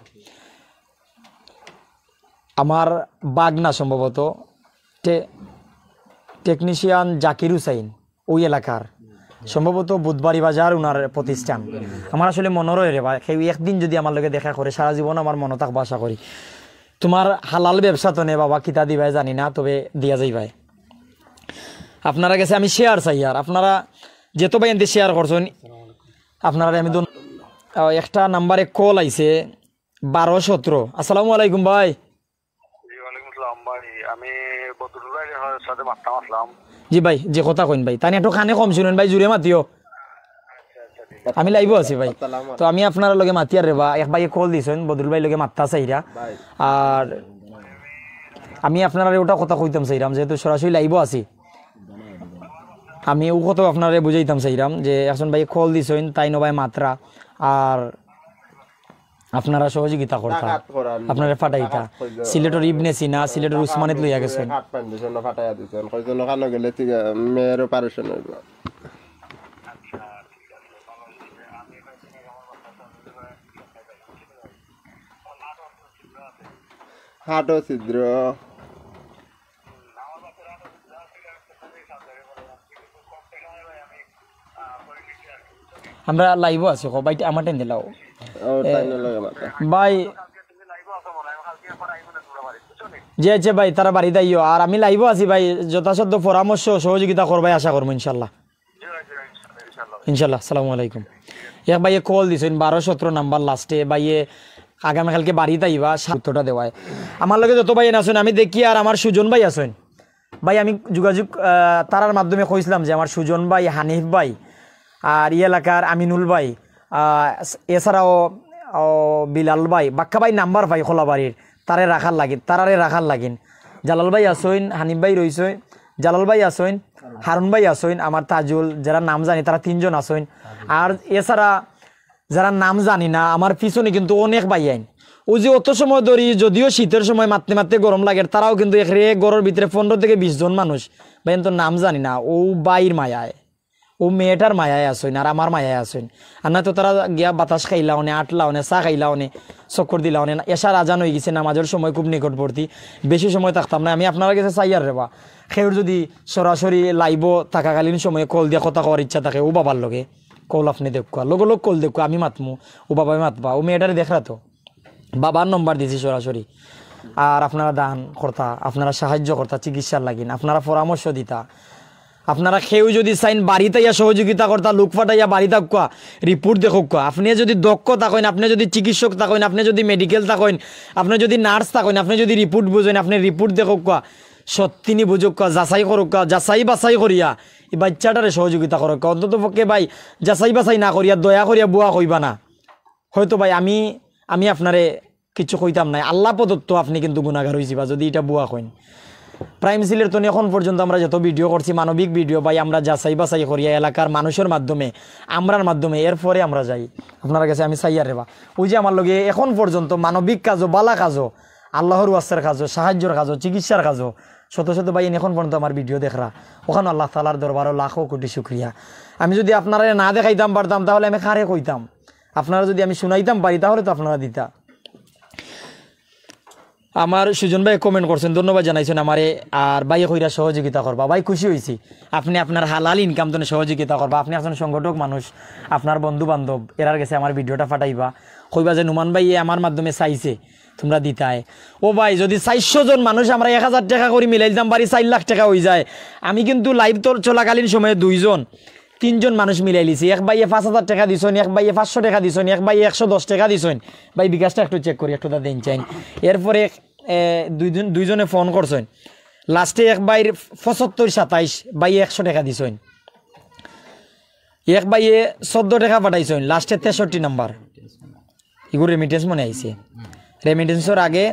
আমার বাগনা সম্ভবত, টে-, technician জাকির হুসাইন, ওই এলাকার, সম্ভবত বুধবাড়ি বাজার ওনার প্রতিষ্ঠান। আমার আসলে মনো রয় রে ভাই, কেউ একদিন যদি আমার লগে দেখা করে, সারা জীবন আমার মনো থাকবো আশা করি। তোমার হালাল ব্যবসা তনে বাবা, কিতা দিবায় জানি না, তবে দিয়া যাইবায়। আপনারার গেছে আমি share চাইয়ার, আপনারা যেত ভাইয়াইন্তে share করছইন, আপনারারে আমি ধন্য-, আহ, একটা নাম্বারে call আইছে, বারো সতেরো। আসসালামু আলাইকুম ভাই। জি, ওয়ালাইকুম আসসালাম ভাই। আমি বদরুল ভাইর সাথে মাততাম আছলাম। জি ভাই, জি কথা কইন ভাই। তাইন একটু কানে কম হুনইন ভাই, জুরে মাতিও। আমি live-ও আছি ভাই। তো আমি আপনারার লগে মাতিয়ার রে বা, এক ভাইয়ে call দিছইন, বদরুল ভাইর লগে মাততা চাইরা। আর আমি আপনারারে ওটা কথা কইতাম চাইরাম, যেহেতু সরাসরি live-ও আছি, আমি ও কথা আপনারারে বুঝাইতাম চাইরাম যে একজন ভাইয়ে call দিছইন, তাইন অবায় মাতরা, আর আপনারা সহযোগিতা করতা, আপনারে ফাটাইতা। সিলেটর ইবনে সিনা, সিলেটর উসমানিত লইয়া গেছইন। ফাটাইয়া দিছইন, কইছইন ওখানো গেলে মেয়ের operation অইবো। হাটও ছিদ্র। আমরা live-ও আছি, কও ভাই, আমার time দিলাও। ও, এ, তাই না লাগে মাথা। ভাই, জি, আচ্ছা ভাই, তারা বাড়িত আইও। আর আমি live-ও আছি ভাই, যথাসাধ্য পরামর্শ সহযোগিতা করবায় আশা করমু ইনশাআল্লাহ। ইনশাআল্লাহ, আসসালামু আলাইকুম। এক ভাইয়ে call দিছইন, বারো সতেরো নাম্বার last-এ, ভাইয়ে আগামীকালকে বাড়িত আইবা, সা-, উত্তরটা দেওয়ায়। আমার লগে যত ভাইয়াইন আছইন, আমি দেখি আর আমার সুজন ভাই আছইন। ভাই, আমি যোগাযোগ, আহ, তারার মাধ্যমে কইছিলাম যে আমার সুজন ভাই, হানিফ ভাই, আর ই এলাকার আমিনুল ভাই, আহ, এছাড়াও, ও, বিলাল ভাই, বাক্কা ভাই নাম্বার পাই খোলাবাড়ির, তারে রাখার লাগিন, তারারে রাখার লাগিন। জালাল ভাই আছইন, হানিফ ভাই রইছইন, জালাল ভাই আছইন, হারুন ভাই আছইন, আমার তাজুল, যারা নাম জানি তারা তিনজন আছইন। আর এছাড়া যারা নাম জানি না, আমার পিছনে কিন্তু অনেক ভাইয়াইন। ওই যে অত সময় ধরি, যদিও শীতর সময় মাততে মাততে গরম লাগের, তারাও কিন্তু একরে ঘরর ভিতরে পনেরো থেকে বিশ জন মানুষ। ভাইয়াইন তো নাম জানি না, ও ভাইর মায়ায়, ও মেয়েটার মায়ায় আছইন, আর আমার মায়ায় আছইন। আর না তো তারা গিয়া বাতাস খাইলা অনে, আটলা অনে, চা খাইলা অনে, চক্কর দিলা অনে। এশার আজান অইগেছে, নামাজর সময় খুব নিকটবর্তী, বেশি সময় থাকতাম না। আমি আপনারার গেছে চাইয়ার রে বা, কেউর যদি সরাসরি live-ও থাকাকালীন সময়ে call দিয়া কথা কওয়ার ইচ্ছা থাকে, ও বাবার লগে call আপনে দেউক্কা, লগে লগ call দেউক্কা, আমি মাতমু, ও বাবায় মাতবা, ও মেয়েটারে দেখরা তো, বাবার নম্বর দিছি সরাসরি। আর আপনারা দান করতা, আপনারা সাহায্য করতা, চিকিৎসার লাগিন আপনারা পরামর্শ দিতা। আপনারা কেউ যুদি চাইন বাড়িত আইয়া সহযোগিতা করতা, লোক পাঠাইয়া বাড়িত আউক্কা, রিপোর্ট দেখউক্কা। আপনে যুদি দক্ষ থাকইন, আপনে যুদি চিকিৎসক থাকইন, আপনে যুদি মেডিকেল থাকইন, আপনে যুদি নার্স থাকইন, আপনে যুদি রিপোর্ট বুঝইন, আপনে রিপোর্ট দেখউক্কা, সত্যিনি বুঝউক্কা, যাচাই করউক্কা, যাচাই বাছাই করিয়া ই বাইচ্চাটারে সহযোগিতা করউক্কা। অন্তত পক্ষে ভাই, যাচাই বাছাই না করিয়া, দয়া করিয়া ভুয়া কইবা না। হয়তো ভাই আমি, আমি আপনারে কিচ্ছু কইতাম নায়, আল্লাহ প্রদত্ত আপনে কিন্তু গুনাগার অইযিবা যুদি ইটা ভুয়া কইন। প্রাইম সিলেট তনে এখন পর্যন্ত আমরা যত ভিডিও করছি, মানবিক ভিডিও ভাই, আমরা যাচাই বাছাই করিয়া এলাকার মানুষর মাধ্যমে, আমরার মাধ্যমে, এরপরে আমরা যাই আপনারার গেছে। আমি চাইয়ার রেবা, অউ যে আমার লগে এখন পর্যন্ত মানবিক কাজো, বালা কাজো, আল্লাহর ওয়াস্তের কাজো, সাহায্যর কাজো, চিকিৎসার কাজো, শত শত ভাইয়াইন এখন পর্যন্ত আমার ভিডিও দেখরা, অখানো আল্লাহ তাআলার দরবারো লাখো কোটি শুকরিয়া। আমি যুদি আপনারারে না দেখাইতাম পারতাম, তাহলে আমি কারে কইতাম? আপনারারে যুদি আমি শুনাইতাম পারি, তাহলে তো আপনারা দিতা। আমার সুজন ভাই কমেন্ট করছইন, ধন্যবাদ জানাইছইন আমারে, আর ভাইয়ে কইরা সহযোগিতা করবা। ভাই, খুশি অইছি, আপনে আপনার হালাল ইনকাম তনে সহযোগিতা করবা। আপনে একজন সংগঠক মানুষ, আপনার বন্ধু বান্ধব এরার গেছে আমার ভিডিওটা পাঠাইবা, কইবা যে নুমান ভাইয়ে আমার মাধ্যমে চাইছে, তুমরা দিতায়। ও ভাই, যুদি চাইরশো জন মানুষ আমরা এক হাজার টেকা করি মিলাইলিতাম পারি, চাইর লাখ টেকা অইযায়। আমি কিন্তু লাইভ চলাকালীন সময়ে দুইজন, তিনজন মানুষ মিলাইলিছি। এক ভাইয়ে পাঁচ হাজার টেকা দিছইন, এক ভাইয়ে পাঁচশো টেকা দিছইন, এক ভাইয়ে একশো দশ টেকা দিছইন। ভাই, বিকাশটা একটু চেক করি, একটু তা দেইন চাইন। এরপরে, এ, দুইজন, দুইজনে ফোন করছইন। লাস্টে এক ভাইর পঁচাত্তর সাতাইশ, ভাইয়ে একশো টেকা দিছইন। এক ভাইয়ে চৌদ্দ টেকা পাঠাইছইন, লাস্টে তেষট্টি নাম্বার। ইগু রেমিটেন্স মনে আইছে। রেমিটেন্সর আগে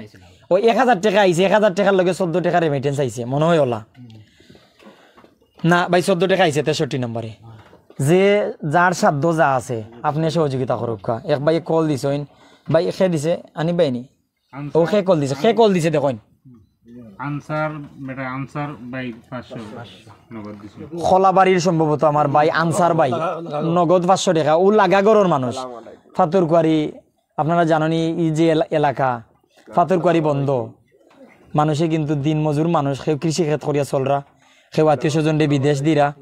ওই এক হাজার টেকা আইছে, এক হাজার টেকার লগে চৌদ্দ টেকা রেমিটেন্স আইছে, মনে হয় ওলা। না ভাই, চৌদ্দ টেকা আইছে তেষট্টি নম্বরে। যে যার সাধ্য যা আছে, আপনে সহযোগিতা করউক্কা। এক ভাইয়ে কল দিছইন, ভাই, কে দিছে? আনি ভাই নি? ও, কে কল দিছে? কে কল দিছে দেখইন। আনসার, বেটা আনসার ভাই পাঁচশো নগদ দিছে। খোলাবাড়ির সম্ভবত আমার ভাই আনসার ভাই, নগদ পাঁচশো টেকা। ও লাগা ঘরর মানুষ, ফাতুরকুয়ারি, আপনারা জানইন ই যে এলা-, এলাকা, ফাতুরকুয়ারি বন্ধ, মানুষে কিন্তু দিন মজুর মানুষ, কেউ কৃষি খেত করিয়া চলরা, কেউ আত্মীয় স্বজনরে বিদেশ দিরা।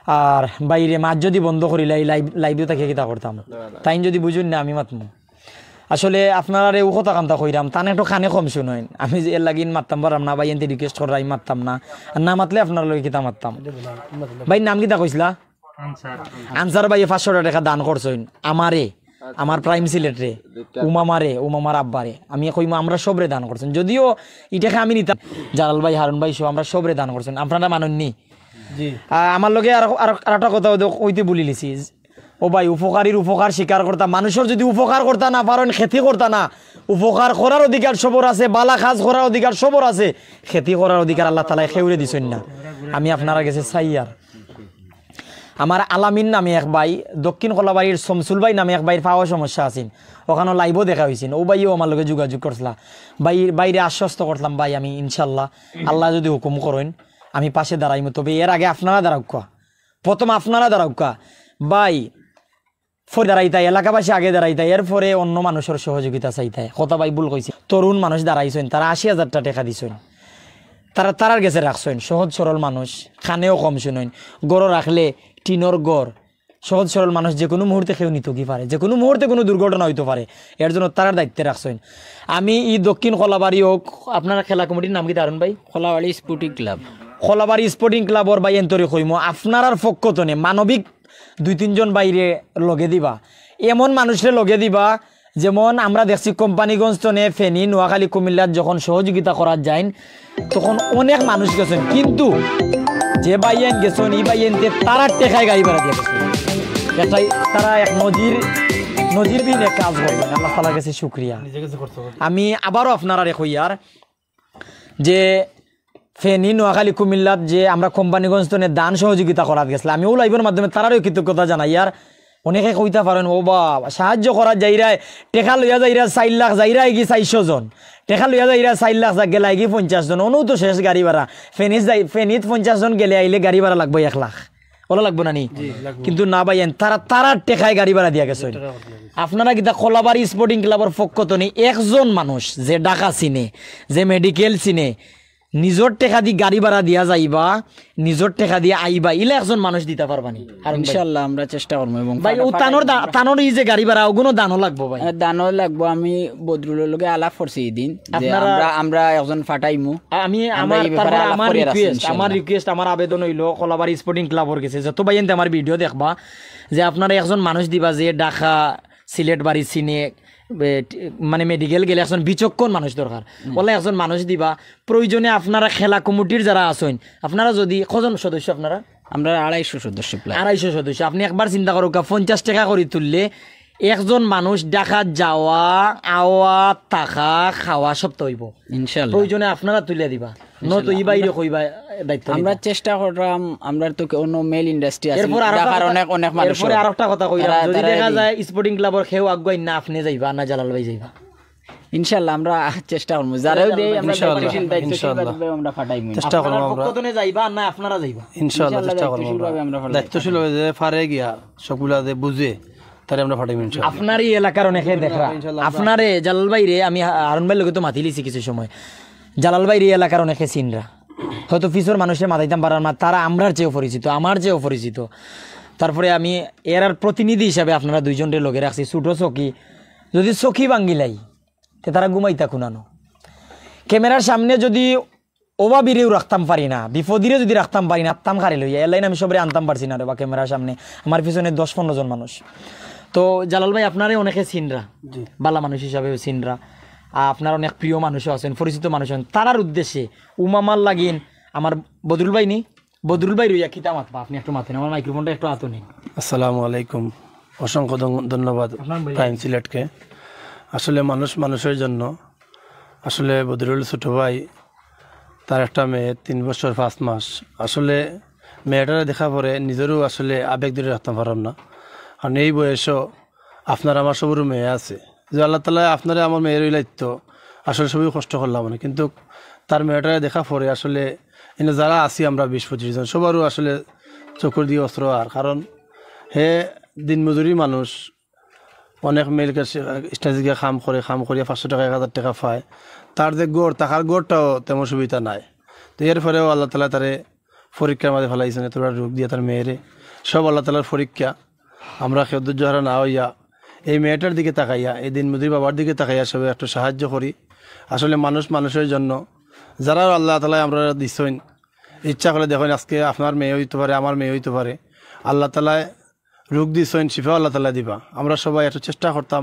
আর বাইরে মাছ যুদি বন্ধ করিলাই, লাইভ, লাইভে থাকিয়া কিতা করতাম? তাইন যুদি বুঝইন না, আমি মাতমু। আসলে আপনারারে ও কথা কান্তা কইরাম, তান একটু কানে কম শুনইন। আমি যে এর লাগি মাততাম পাররাম না, ভাইয়াইন্তে রিকোয়েস্ট কররা, আমি মাততাম না। আর না মাতলে আপনারার লগে কিতা মাততাম? ভাই, নাম কিতা কইছলা? আনসার। আনসার ভাইয়ে পাঁচশো টেকা দান করছইন আমারে, আমার প্রাইম সিলেটরে, উমামারে, উমামার আব্বারে। আমি কইমু, আমরা সবরে দান করছইন। যদিও ই টেকা আমি নিতাম, জালাল ভাই, হারুন ভাই সহ আমরা সবরে দান করছইন। আপনারা মানইন নি? জি। আ, আমার লগে আর, আর, আর একটা কথা অইতে, অইতে ভুলিলিছি। ও ভাই, উপকারীর উপকার স্বীকার করতা, মানুষর যুদি উপকার করতা না পারইন, ক্ষতি করতা না। উপকার করার অধিকার সবর আছে, বালা কাজ করার অধিকার সবর আছে, ক্ষতি করার অধিকার আল্লাহ তাআলায় কেউরে দিছইন না। আমি আপনারার গেছে চাইয়ার। আমার আলামিন নামে এক ভাই, দক্ষিণ কলাবাড়ির শমসুল ভাই নামে এক ভাইর পাওয়া সমস্যা আছিল, ওখানো লাইভও দেখা অইছিল। ও ভাইও আমার লগে যোগাযোগ করছিলা, ভাই, ভাইরে আশ্বস্ত করলাম, ভাই, আমি ইনশাল্লাহ আল্লাহ যুদি হুকুম করইন, আমি পাশে দাঁড়াইমু। তবে এর আগে আপনারা দাঁড়াউক্কা, প্রথম আপনারা দাঁড়াউক্কা ভাই, পরে দাঁড়াইতা, এলাকাবাসী আগে দাঁড়াইতা, এরপরে অন্য মানুষর সহযোগিতা চাইতা। কথা ভাই ভুল কইছি, তরুণ মানুষ দাঁড়াইছইন, তারা আশি হাজারটা টেকা দিছইন, তারা তারার গেছে রাখছইন, সহজ সরল মানুষ, কানেও কম শুনইন, ঘরো রাখলে টিনর ঘর, সহজ সরল মানুষ, যে কুনু মুহূর্তে কেউ নিতোগি পারে, যে কুনু মুহূর্তে কুনু দুর্ঘটনা অইতো পারে, এর জন্য তারার দায়িত্বে রাখছইন। আমি ই দক্ষিণ কলাবাড়ি হোক, আপনার খেলা কমিটির নাম কিতা হারুন ভাই? Kalabari sporting club. Kalabari sporting ক্লাবর ভাইয়াইন্তরে কইমু, আপনারার পক্ষ তনে মানবিক দুই তিনজন ভাইরে লগে দিবা, এমন মানুষরে লগে দিবা, যেমন আমরা দেখছি কোম্পানীগঞ্জ তনে ফেনী, নোয়াখালী, কুমিল্লাত যখন সহযোগিতা করার যাইন, তখন অনেক মানুষ গেছইন, কিন্তু যে ভাইয়াইন গেছইন, ই ভাইয়াইন্তে তারার টেকায় গাড়ি ভাড়া দিয়া গেছইন। এটাই তারা এক নজির, নজিরবিহীন এক কাজ করছইন। আল্লাহ তাআলার গেছে শুকরিয়া। আমি আবারও আপনারারে কইয়ার যে ফেনী, নোয়াখালী, কুমিল্লাত যে আমরা কোম্পানীগঞ্জ তনে দান সহযোগিতা করাত গেছলা, আমি অউ লাইভর মাধ্যমে তারারেও কৃতজ্ঞতা জানাইয়ার। অনেকে কইতা পারইন, "ও বা, সাহায্য করাত যাইরায়, টেকা লইয়া যাইরা চাইর লাখ, যাইরায়গি চাইরশো জন, টেকা লইয়া যাইরা চাইর লাখ, যা গেলায়গি পঞ্চাশ জন, অনউ তো শেষ গাড়ি ভাড়া, ফেনীত যাই, ফেনীত পঞ্চাশ জন গেলে আইলে গাড়ি ভাড়া লাগবো এক লাখ, অলা লাগবো না নি?" কিন্তু না ভাইয়াইন, তারা, তারার টেকায় গাড়ি ভাড়া দিয়া গেছইন। আপনারা কিতা কলাবাড়ি স্পোর্টিং ক্লাবর পক্ষ তনে একজন মানুষ যে ঢাকা চিনে, যে মেডিকেল চিনে, নিজর টেকা দি গাড়ি ভাড়া দিয়া যাইবা, নিজর টেকা দিয়া আইবা, ইলা একজন মানুষ দিতা পারবা নি? হারুন ভাই। ইনশাআল্লাহ, আমরা চেষ্টা করমু। এবং ভাই, ও ফাটা-, তানর দা-, ফাটাই তানর ই যে গাড়ি ভাড়া, ওগুনো দানও লাগবো ভাই। আহ, দানও লাগবো। আমি বদরুলর লগে আলাপ করছি এই দিন যে আপনারা আমরা, আমরা একজন ফাটাইমু। আমি আমরা আমার, এই ব্যাপারে তারপরে আলাপ আমার করিয়া রাখছি request, আমার ইনশাআল্লাহ। Request, আমার আবেদন অইলো কলাবাড়ি স্পোর্টিং ক্লাবর গেছে, যত ভাইয়াইন্তে আমার video দেখবা, যে আপনারা একজন মানুষ দিবা যে ঢাকা, সিলেট বাড়ি চিনে, এ, টি-, মানে মেডিকেল গেলে একজন বিচক্ষণ মানুষ দরকার। ওলা একজন মানুষ দিবা, প্রয়োজনে আপনারা খেলা কমিটির যারা আছইন, আপনারা যদি, কজন সদস্য আপনারা? আমরা আড়াইশো সদস্য প্রায়। আড়াইশো সদস্য। আপনি একবার চিন্তা করউক্কা, পঞ্চাশ টেকা করি তুললে একজন মানুষ ঢাকা যাওয়া, আওয়া, থাকা, খাওয়া সব তো অইবো। ইনশাআল্লাহ। প্রয়োজনে আপনারা তুলিয়া দিবা। নত ইনশাআল্লাহ। ই বাইরে আমরা, কইবা দায়িত্ব আমরা নিবা। চেষ্টা কররাম, আমরা তো কে-, অন্য মেইল ইন্ডাস্ট্রি আছে, এরপর আরো একটা ঢাকার কথা, অনেক, অনেক মানুষ এরপরে হয়। আরো একটা কথা কইলাম, তারা, যদি তারা দেখা রেডি। যায় স্পোর্টিং ক্লাবর কেউ আগুয়াই না, আপনি যাইবা না জালাল ভাই যাইবা? ইনশাআল্লাহ, আমরা চেষ্টা করমু। যারাও দেই, আমরা ইনশাআল্লাহ, দায়িত্বশীল, দায়িত্বশীল ইনশাআল্লাহ। ভাবে আমরা ফাটাইমু। চেষ্টা করমু আপনারা আমরা। পক্ষ থেকে যাইবা না আপনারা যাইবা? ইনশাআল্লাহ, ইনশাআল্লাহ, চেষ্টা করমু দায়িত্বশীল আমরা। ভাবে আমরা ফাটাইমু। দায়িত্বশীল ভাবে যে ফারে গিয়া সবগুলা যে বুঝে, তারে আমরা ফাটাইমু ইনশাআল্লাহ। আপনার এই এলাকার অনেকে দেখরা, ইনশাআল্লাহ, আমরা আপনারে জালাল ভাইরে আমি হা-, হারুন ভাইর লগে তো মাতিলিছি কিছু সময়। জালাল ভাইর এই এলাকার অনেকে চিনরা। হয়তো পিছর মানুষে মাতাইতাম পারার না, তারা আমরার চেয়েও পরিচিত, আমার চেয়েও পরিচিত। তারপরে আমি এরার প্রতিনিধি হিসাবে আপনারা দুইজনরে লগে রাখছি, ছোট চকি। যদি চকি ভাঙ্গিলাই, তে তারা ঘুমাইতা কুনানো। ক্যামেরার সামনে যদি অভাবীরেও রাখতাম পারি না, বিপদীরে যদি রাখতাম পারি না, আত্তাম খারে লইয়া, এর লাইন আমি সবরে আনতাম পারছি না রে বা ক্যামেরার সামনে। আমার পিছনে দশ পনেরো জন মানুষ। তো জালাল ভাই, আপনারে অনেকে চিনরা, জি। বালা মানুষ হিসাবেও চিনরা, আর আপনার অনেক প্রিয় মানুষও আছেন, পরিচিত মানুষ আছেন, তারার উদ্দেশ্যে উমামার লাগিন আমার বদরুল ভাই নি, বদরুল ভাই রইয়া কিতা মাতবা, আপনি একটু মাতেন, আমার মাইক্রোফোনটা একটু আতো নেই। আসসালামু আলাইকুম, অসংখ্য ধন-, ধন্যবাদ আপনার ভাই। প্রাইম সিলেটকে। আসলে মানুষ মানুষের জন্য, আসলে বদরুল ছোট ভাই, তার একটা মেয়ে, তিন বছর পাঁচ মাস। আসলে মেয়েটারে দেখা পরে নিজেরও আসলে আবেগ ধরে রাখতাম পারলাম না, কারণ এই বয়সও আপনার আমার সবরও মেয়ে আছে। যে আল্লাহ তাআলা আপনারে আমার মেয়ের ওই লাইতো, আসলে সবই কষ্ট করলাম মানে, কিন্তু তার মেয়েটারে দেখা পরে আসলে এনে যারা আছি আমরা বিশ পঁচিশ জন, সবারও আসলে চকুর দিয়ে অস্ত্র আর, কারণ হে দিনমজুরি মানুষ, অনেক মেয়ের কাছে স্টেজে গিয়ে কাম করে, কাম করিয়া পাঁচশো টাকা, এক হাজার টাকা পায়। তার যে ঘর, থাকার ঘরটাও তেমন সুবিধা নাই। তো এরপরেও আল্লাহ তাআলা তারে পরীক্ষার মাঝে ফেলাইছেন, এতটা রোগ দিয়া তার মেয়েরে। সব আল্লাহ তাআলার পরীক্ষা। আমরা কেউ ধৈর্য হারা না হইয়া এই মেয়েটার দিকে তাকাইয়া, এই দিনমজুর বাবার দিকে তাকাইয়া সবে একটু সাহায্য করি। আসলে মানুষ মানুষের জন্য, যারা আল্লাহ তাআলা আমরা দিছইন, ইচ্ছা করলে দেখইন আজকে আপনার মেয়ে হইতে পারে, আমার মেয়ে হইতে পারে, আল্লাহ তাআলায় রোগ দিছইন, শিফা আল্লাহ তাআলা দিবা। আমরা সবাই একটু চেষ্টা করতাম,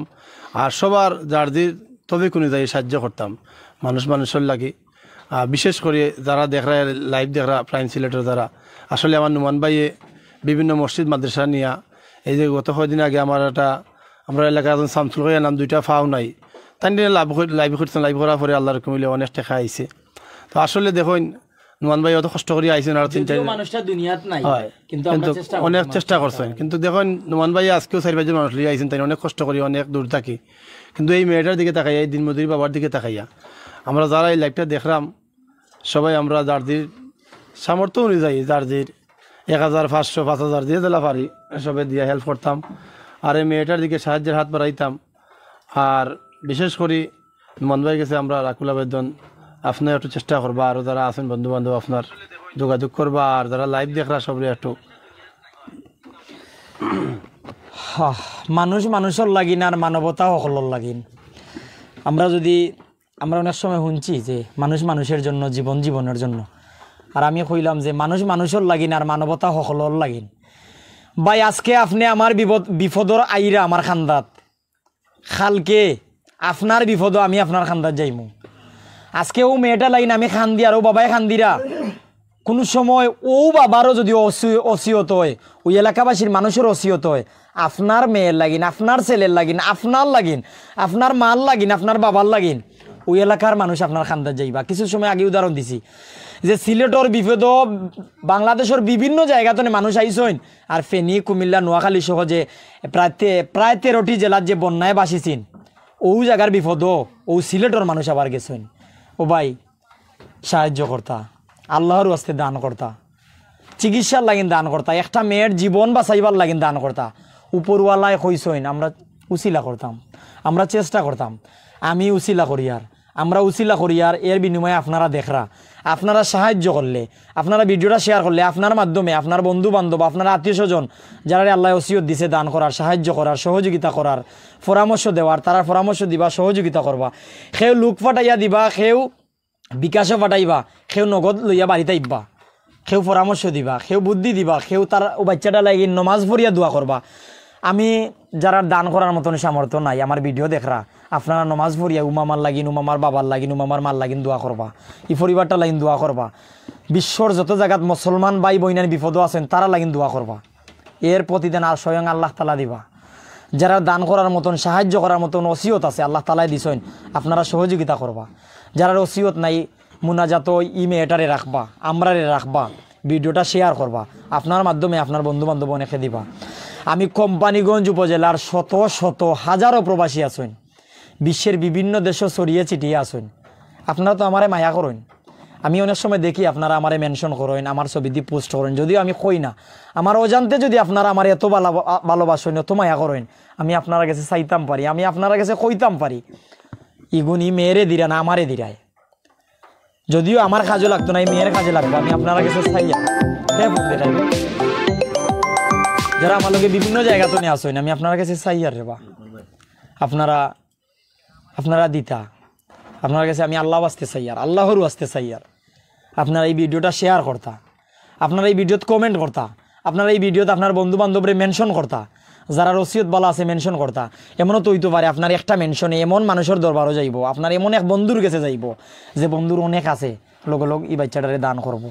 আর সবার যার যে তৌফিক অনুযায়ী সাহায্য করতাম মানুষ মানুষের লাগি। আর বিশেষ করে যারা দেখরা, লাইভ দেখরা, প্রাইম সিলেটের যারা, আসলে আমার নুমান ভাইয়ে বিভিন্ন মসজিদ মাদ্রাসা নিয়া, এই যে গত কয়দিন আগে আমার একটা, আমরা এলাকার একজন শামসুল ভাইয়া নাম দুইটা পাও নাই, তাই নিয়ে লাইভ কর-, লাইভ করছেন, লাইভ করার পরে আল্লাহর হুকুম অইলে অনেক টাকা আইছে। তো আসলে দেখইন, নুমান ভাই অত কষ্ট করি আইছেন আর তিন যদিও চার মানুষটা দুনিয়াত নাই, হয়, কিন্তু আমরা কিন্তু চেষ্টা অনেক করতাম চেষ্টা আপনার করছেন। কিন্তু দেখইন, নুমান ভাই আজকেও চার পাঁচজন মানুষ লইয়া আইছেন, তাই অনেক কষ্ট করি, অনেক দূর থাকি। কিন্তু এই মেয়েটার দিকে তাকাইয়া, এই দিনমজুরি বাবার দিকে তাকাইয়া, আমরা যারা এই লাইভটা দেখলাম, সবাই আমরা যার যার সামর্থ্য অনুযায়ী, যার যার এক হাজার, পাঁচশো, পাঁচ হাজার, যে যেলা পারি, সবে দিয়া হেল্প করতাম। আর এই মেয়েটার দিকে সাহায্যের হাত বাড়াইতাম। আর বিশেষ করি নুমান ভাইর গেছে আমরা রাখুল আবেদন, আপনি একটু চেষ্টা করবা, আরও যারা আছেন বন্ধু বান্ধব আপনার যোগাযোগ করবা, আর যারা লাইভ দেখরা সবরে একটু। হা, মানুষ মানুষর লাগিন আর মানবতা হকলর লাগিন। আমরা যদি, আমরা অনেক সময় শুনছি যে মানুষ মানুষের জন্য, জীবন জীবনের জন্য। আর আমি কইলাম যে মানুষ মানুষর লাগিন আর মানবতা হকলর লাগিন। ভাই, আজকে আপনি আমার বিপদ, বিপদর আইরা আমার খান্দাত, কালকে আপনার বিপদও আমি আপনার খান্দাত যাইমু। আজকে ও মেয়েটা লাগিন আমি খান্দি আর ও বাবায় খান্দিরা, কোনো সময় ও বাবারও যদি অসি-, অসিয়ত হয়, ওই এলাকাবাসীর মানুষের অসিয়ত হয়, আপনার মেয়ের লাগিন, আপনার ছেলের লাগিন, আপনার লাগিন, আপনার মার লাগিন, আপনার বাবার লাগিন, ওই এলাকার মানুষ আপনার খান্দাত যাইবা। কিছু সময় আগে উদাহরণ দিছি যে সিলেটর বিপদও বাংলাদেশর বিভিন্ন জায়গা তনে মানুষ আইছইন, আর ফেনী, কুমিল্লা, নোয়াখালী সহ যে প্রায় তে-, প্রায় তেরোটি জেলার যে বন্যায় বাসিছইন, ও জায়গার বিপদও ও সিলেটর মানুষ আবার গেছইন। ও ভাই, সাহায্য করতা, আল্লাহর ওয়াস্তে দান করতা, চিকিৎসার লাগিন দান করতা, একটা মেয়ের জীবন বাঁচাইবার লাগিন দান করতা। উপরওয়ালায় কইছইন, আমরা উসিলা করতাম, আমরা চেষ্টা করতাম। আমি উসিলা করি আর আমরা উছিলা করিয়ার, এর বিনিময়ে আপনারা দেখরা। আপনারা সাহায্য করলে, আপনারা ভিডিওটা শেয়ার করলে, আপনার মাধ্যমে আপনার বন্ধু বান্ধব, আপনার আত্মীয় স্বজন, যারারে আল্লায় ওসিয়ত দিছে দান করার, সাহায্য করার, সহযোগিতা করার, পরামর্শ দেওয়ার, তারার পরামর্শ দিবা, সহযোগিতা করবা। কেউ লোক পাঠাইয়া দিবা, কেউ বিকাশো পাঠাইবা, কেউ নগদ লইয়া বাড়িত আইবা, কেউ পরামর্শ দিবা, কেউ বুদ্ধি দিবা, কেউ তার অউ বাইচ্চাটার লাগি নমাজ পড়িয়া দোয়া করবা। আমি যারার দান করার মতন সামর্থ্য নাই, আমার ভিডিও দেখরা, আপনারা নমাজ পড়িয়া উমামার লাগিন, উমামার বাবার লাগিন, উমামার মার লাগিন দোয়া করবা, ই পরিবারটার লাগিন দোয়া করবা। বিশ্বর যত জাগাত মুসলমান ভাই বইনাইন বিপদো আছইন, তারার লাগিন দোয়া করবা। এর প্রতিদান আর স্বয়ং আল্লাহ তাআলা দিবা। যারার দান করার মতন, সাহায্য করার মতন ওসিয়ত আছে, আল্লাহ তাআলায় দিছইন, আপনারা সহযোগিতা করবা। যারার ওসিয়ত নাই, মুনাজাতো ই মেয়েটারে রাখবা, আমরারে রাখবা, ভিডিওটা শেয়ার করবা, আপনার মাধ্যমে আপনার বন্ধু বান্ধব অনেকে দিবা। আমি কোম্পানীগঞ্জ উপজেলার শত শত হাজারো প্রবাসী আছইন, বিশ্বের বিভিন্ন দেশো ছড়িয়ে ছিটিয়ে আছইন। আপনারা তো আমারে মায়া করইন, আমি অনেক সময় দেখি আপনারা আমারে মেনশন করইন, আমার ছবি দি পোস্ট করইন, যদিও আমি কই না। আমার অজান্তে যদি আপনারা আমারে এত ভালা-, ভালোবাসইন, এত মায়া করইন, আমি আপনারার গেছে চাইতাম পারি, আমি আপনারার গেছে কইতাম পারি, ইগুন ই মেয়েরে দিরা না আমারে দিরায়। যদিও আমার কাজো লাগতো না, ই মেয়ের কাজে লাগবো, আমি আপনারার গেছে চাইয়ার। হে ফোন দেখাইবো। যারা আমার লগে বিভিন্ন জাগা তনে আছইন, আমি আপনারার গেছে চাইয়ার রেবা। আপনারা, আপনারা দিতা, আপনারার গেছে আমি আল্লাহ ওয়াস্তে চাইয়ার, আল্লাহর ওয়াস্তে চাইয়ার। আপনারা ই ভিডিওটা শেয়ার করতা, আপনারা ই ভিডিওত কমেন্ট করতা, আপনারা ই ভিডিওত আপনার বন্ধু বান্ধবরে মেনশন করতা, যারার ওসিয়ত ভালা আছে মেনশন করতা। এমনও তো অইতো পারে আপনার একটা মেনশনে এমন মানুষর দরবারো যাইবো, আপনার এমন এক বন্ধুর গেছে যাইবো, যে বন্ধুর অনেক আছে, লগে লগ ই বাইচ্চাটারে দান করবো।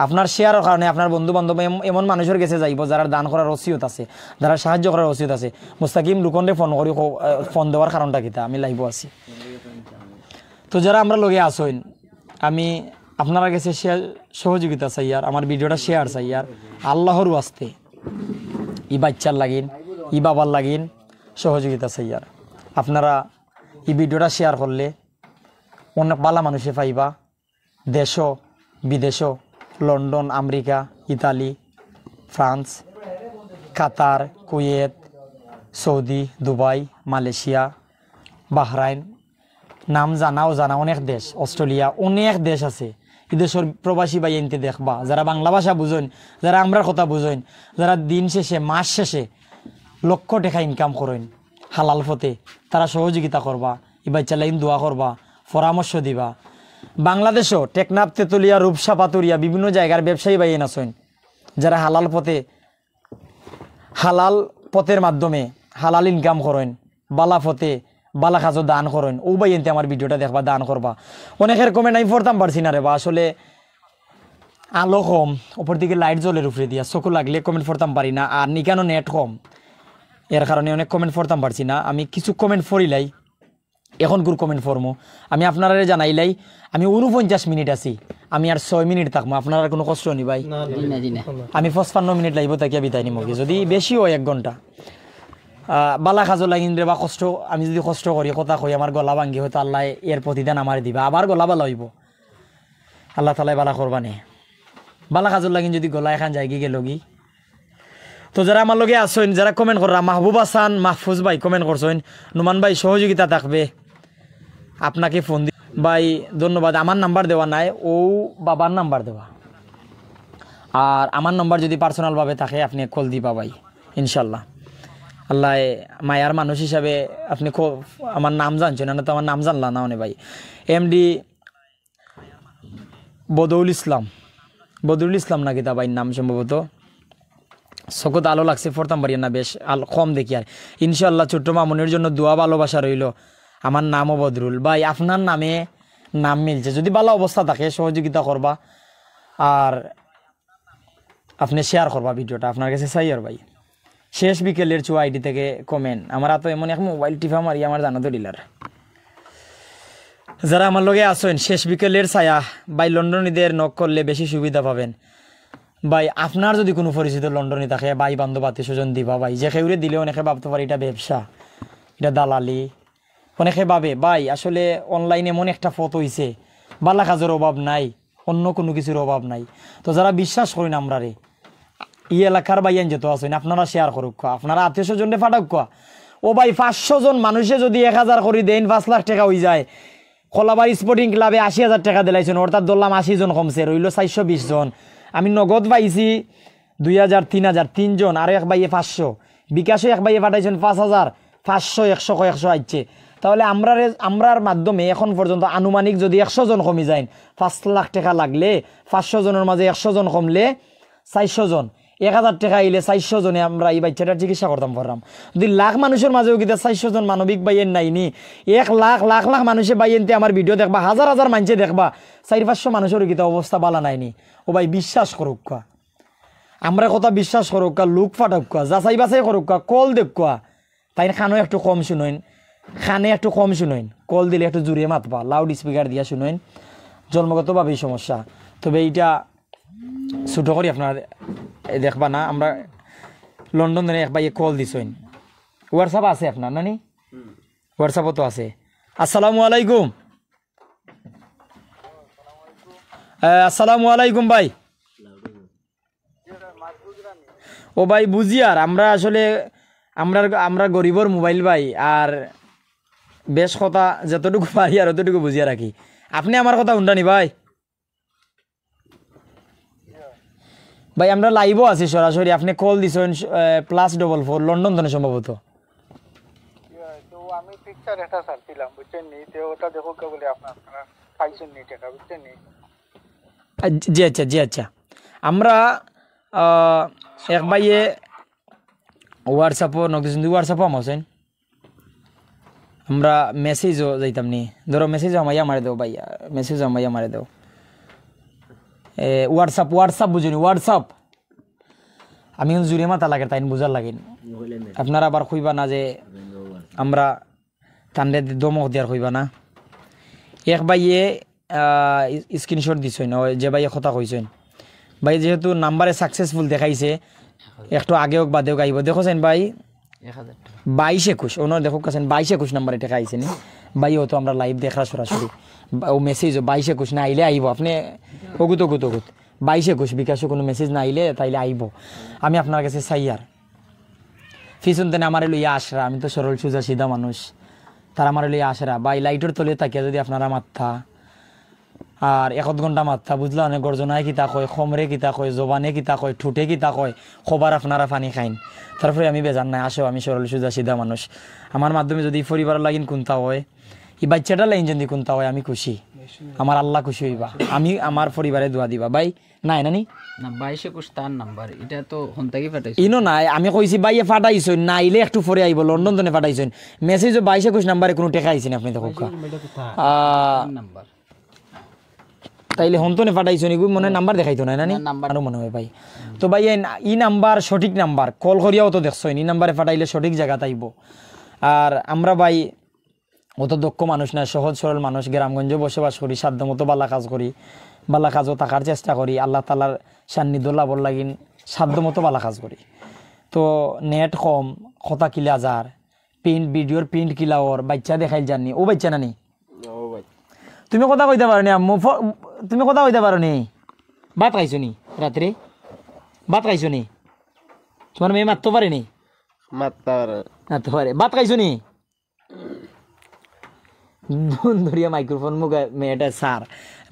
আপনার শেয়ারর কারণে আপনার বন্ধু বান্ধব এম-, এমন মানুষর গেছে যাইবো, যারার দান করার ওসিয়ত আছে, যারার সাহায্য করার ওসিয়ত আছে। মুস্তাকিম লুকনরে ফোন করি কও, আহ, ফোন দেওয়ার কারণটা কিতা? আমি লাইভো আছি। তো যারা আমরার লগে আছইন, আমি আপনারার গেছে শেয়ার, সহযোগিতা চাইয়ার, আমার ভিডিওটা শেয়ার চাইয়ার, আল্লাহর ওয়াস্তে ই বাইচ্চার লাগিন, ই বাবার লাগিন সহযোগিতা চাইয়ার। আপনারা ই ভিডিওটা শেয়ার করলে অনেক ভালা মানুষে পাইবা। দেশো, বিদেশো, London, America, Italy, France, Qatar, Kuwait, Saudi, Dubai, Malaysia, Bahrain, নাম জানা অজানা অনেক দেশ, অস্ট্রেলিয়া, অনেক দেশ আছে। ই দেশর প্রবাসী ভাইয়াইন্তে দেখবা, যারা বাংলা ভাষা বুঝইন, যারা আমরার কথা বুঝইন, যারা দিন শেষে, মাস শেষে লক্ষ টেকা ইনকাম করইন হালাল পথে, তারা সহযোগিতা করবা, ই বাইচ্চার লাগিন দোয়া করবা, পরামর্শ দিবা। বাংলাদেশো টেকনাফ, তেতুলিয়া, রূপসা, পাতুরিয়া বিভিন্ন জাগার ব্যবসায়ী ভাইয়াইন আছইন, যারা হালাল পথে, হালাল পথের মাধ্যমে হালাল ইনকাম করইন, ভালা পথে, ভালা কাজো দান করইন, অউ ভাইয়াইন্তে আমার ভিডিওটা দেখবা, দান করবা। অনেকের কমেন্ট আমি পড়তাম পারছি না রেবা, আসলে আলো কম, উপর দিকে লাইট জ্বলের উপরে দিয়া, চকু লাগলে কমেন্ট পড়তাম পারি না, আর নিকানো নেট কম, এর কারণে অনেক কমেন্ট পড়তাম পারছি না। আমি কিছু কমেন্ট পড়িলাই, অখনকুর কমেন্ট পড়মু। আমি আপনারারে জানাইলাই, আমি ঊনপঞ্চাশ মিনিট আছি, আমি আর ছয় মিনিট থাকমু, আপনারার কুনু কষ্ট নি ভাই? জি না, জি না। আমি পঁচপান্ন মিনিট লাইভো থাকিয়া বিদায় নিমুগি, যদি বেশি অয় এক ঘন্টা। আহ, ভালা কাজর লাগিন রেবা কষ্ট, আমি যদি কষ্ট করি, কথা কই, আমার গলা ভাঙ্গি, হয়তো আল্লায় এর প্রতিদান আমারে দিবা, আবার গলা ভালা অইবো। আল্লাহ তাআলায় ভালা করবা নে। ভালা কাজর লাগিন যদি গলা এখান যায়গি গেলোগি। তো যারা আমার লগে আছইন, যারা কমেন্ট কররা, মাহবুব হাসান মাহফুজ ভাই কমেন্ট করছইন, নোমান ভাই সহযোগিতা থাকবে, আপনাকে ফোন দি-, ভাই ধন্যবাদ। আমার নাম্বার দেওয়া নাই, অউ বাবার নাম্বার দেওয়া। আর আমার নাম্বার যদি পার্সোনাল ভাবে থাকে, আপনে কল দিবা ভাই, ইনশাল্লাহ। আল্লায় মায়ার মানুষ হিসাবে আপনে ক-, আমার নাম জানছইন না, তো আমার নাম জানলা না অনে ভাই। এমডি বদরুল ইসলাম, বদরুল ইসলাম না কিতা ভাইর নাম সম্ভবত। চকুত আলো লাগছে, পড়তাম পারি না, বেশ আল-, কম দেখিয়ার। ইনশাআল্লাহ ছোট্ট মামুনির জন্য দোয়া ভালোবাসা রইলো। আমার নামও বদরুল। ভাই, আপনার নামে নাম মিলছে, যদি ভালা অবস্থা থাকে সহযোগিতা করবা। আর আপনে শেয়ার করবা ভিডিওটা, আপনার গেছে চাইয়ার ভাই। শেষ বিকেলের চুয়া আইডি থেকে কমেন্ট। আমার আতো এমন এক মোবাইল টিপা মারি আমার জানা তো ডিলার। যারা আমার লগে আছইন, শেষ বিকেলের ছায়া, ভাই লন্ডনীদের নক করলে বেশি সুবিধা পাবেন। ভাই, আপনার যদি কুনু পরিচিত লন্ডনী থাকে, ভাই বান্ধব আত্মীয় স্বজন দিবা ভাই, যে কেউরে দিলে অনেকে ভাবতো পারে ইটা ব্যবসা, ইটা দালালি। অনেকে ভাবে ভাই, আসলে অনলাইন এমন একটা পথ অইছে, ভালা কাজর অভাব নাই, অন্য কুনু কিছুর অভাব নাই। তো যারা বিশ্বাস করইন আমরারে, ই এলাকার ভাইয়াইন যত আছইন, আপনারা শেয়ার করউক্কা, আপনারা আত্মীয় স্বজনরে পাঠাউক্কা। ও ভাই, পাঁচশো জন মানুষে যদি এক হাজার করি দেইন, পাঁচ লাখ টেকা অইযায়। কলাবাড়ি স্পোর্টিং ক্লাবে আশি হাজার টেকা দিলাইছইন, অর্থাৎ ধরলাম আশি জন কমছে, রইলো চাইরশো বিশ জন। আমি নগদ পাইছি দুই হাজার, তিন হাজার, তিনজন, আরো এক ভাইয়ে পাঁচশো। বিকাশে এক ভাইয়ে পাঠাইছইন পাঁচ হাজার, পাঁচশো, একশো, কয় একশো আইছে। তাহলে আমরারে, আমরার মাধ্যমে এখন পর্যন্ত আনুমানিক যদি একশো জন কমি যাইন, পাঁচ লাখ টেকা লাগলে পাঁচশো জনর মাঝে একশো জন কমলে চাইরশো জন, এক হাজার টেকা আইলে চাইরশো জনে আমরা ই বাইচ্চাটার চিকিৎসা করতাম পাররাম। যদি লাখ মানুষর মাঝেও কিতা চাইরশো জন মানবিক ভাইয়াইন নাইনি, এক লাখ, লাখ লাখ মানুষে ভাইয়াইন্তে আমার ভিডিও দেখবা, হাজার হাজার মানষে দেখবা, চাইর পাঁচশো মানুষর কিতা অবস্থা বালা নাইনি। ও ভাই, বিশ্বাস করউক্কা, আমরার কথা বিশ্বাস করউক্কা, লোক পাঠাউক্কা, যাচাই বাছাই করউক্কা, কল দেউক্কা। তাইন কানো একটু কম শুনইন, কানে একটু কম শুনইন, কল দিলে একটু জুরে মাতবা, লাউড স্পিকার দিয়া শুনইন, জন্মগতভাবেই সমস্যা। তবে ইটা ছোট করি আপনারা দেখবা না, আমরা লন্ডন থনে এক ভাইয়ে কল দিছইন। WhatsApp আছে আপনার, নানি? WhatsApp-ও তো আছে। আসসালামু আলাইকুম। আহ, আসসালামু আলাইকুম ভাই। ও ভাই, বুঝিয়ার, আমরা আসলে, আমরা, আমরা গরিবর মোবাইল ভাই, আর বেশ কথা যতটুকু পারি আর অতটুকু বুঝিয়া রাখি। আপনে আমার কথা হুনরা নি ভাই? ভাই, আমরা live-ও আছি সরাসরি, আপনে কল দিছইন, আহ, প্লাস ডবল ফোর, লন্ডন থনে সম্ভবত। ইয়া, তো আমি পিকচার একটা ছাড়ছিলাম, বুঝছেন নি? তো ওটা দেখউক্কা বলে আপনার, আপনারা পাইছেন নি টাকা, বুঝছেন নি? আ, জি আচ্ছা, জি আচ্ছা। আমরা, আহ, এক ভাইয়ে WhatsApp-ও নক দিছইন, WhatsApp-ও আমার হোসেন। আমরা মেসেজও যাইতাম নি। ধরো মেসেজও আমাইয়া মারে দেও ভাইয়া, মেসেজও আমাইয়া মারে দেও। এ, WhatsApp, WhatsApp বুঝইন নি, WhatsApp। আমি কিন্তু জুরে মাতা লাগে, তাইন বুঝার লাগে। আপনারা আবার কইবা না যে আমরা তানরে ধমক দিয়ার কইবা না। এক ভাইয়ে, আহ, ই-, screenshot দিছইন, ওই যে ভাইয়ে কথা কইছইন। ভাই যেহেতু নাম্বারে successful দেখাইছে, একটু আগে হোক বাদে হোক আইবো। দেখো চাইন ভাই, এক হাজার টাকা। বাইশ একুশ, ওনার দেখো কাছেন বাইশ একুশ নাম্বারে টেকা আইছে নি। ভাই, ও তো আমরা live দেখরা সরাসরি। বা-, ও মেসেজ বাইশ একুশ না আইলে আইবো। আপনে অগুত, অগুত, অগুত। বাইশ একুশ বিকাশো কোনো মেসেজ না আইলে তাইলে আইবো। আমি আপনার কাছে চাইয়ার। পিছন থনে আমারে লইয়া আশরা, আমি তো সরল সুজা সিধা মানুষ। তারা আমারে লইয়া আশরা। ভাই, লাইটর তলে থাকিয়া যদি আপনারা মাত্তা, আর এক আধ ঘন্টা মাত্তা বুঝলা অনে গর্জনায় কিতা কয়, খমরে কিতা কয়, জবানে কিতা কয়, ঠুটে কিতা কয়, খবর আপনারা পানি খাইন। তারপরে আমি বেজার নাই, আসো, আমি সরল সুজা সিধা মানুষ। আমার মাধ্যমে যদি পরিবার লাগিন কুন্তা হয়, ই বাইচ্চাটা লাইন যদি কুন্তা হয়, আমি খুশি, আমার আল্লাহ খুশি হইবা, আমি আমার পরিবারে দোয়া দিবা। ভাই, নাই নানি? না, বাইশ একুশ তার নাম্বার, এটা তো হন্তাকি পাঠাইছে। ইনো নাই, আমি কইছি ভাইয়ে পাঠাইছইন, নাইলে একটু পরে আইবো, লন্ডন থনে পাঠাইছইন। মেসেজও বাইশ একুশ নাম্বারে কোনো টেকা আইছে না, আপনে দেখো। আহ, নাম্বার। তাইলে হন্তনে পাঠাইছো নি গো? মনে হয় নাম্বার দেখাইতো না, না নি? না, নাম্বার। আরো মনে হয় ভাই। তো ভাই, এই না-, ই নাম্বার সঠিক নাম্বার, কল করিয়াও তো দেখছো, ই নাম্বারে পাঠাইলে সঠিক জায়গাত আইবো। আর আমরা ভাই অত দক্ষ মানুষ না, সহজ সরল মানুষ, গ্রামগঞ্জে বসবাস করি, সাধ্যমতো বালা কাজ করি, বালা কাজও থাকার চেষ্টা করি, আল্লাহ তাআলার সান্নিধ্য লাভর লাগিন সাধ্যমতো বালা কাজ করি। তো নেট কম, কথা কিলা যার, প্রিন্ট, ভিডিওর প্রিন্ট কিলা ওর, বাইচ্চা দেখাইল জানি, ও বাইচ্চা নানি? ও ভাই। তুমি কথা কইতা পারো নি, আম্মু? ফ-, তুমি কথা কইতা পারো নি? ভাত খাইছো নি রাত্রে? ভাত খাইছো নি? তোমার মেয়ে মাততো পারে নি? মাততো পারে। মাততো পারে। ভাত খাইছো নি? ধুন ধরিয়া মাইক্রোফোন মুখে মেয়েটা সার।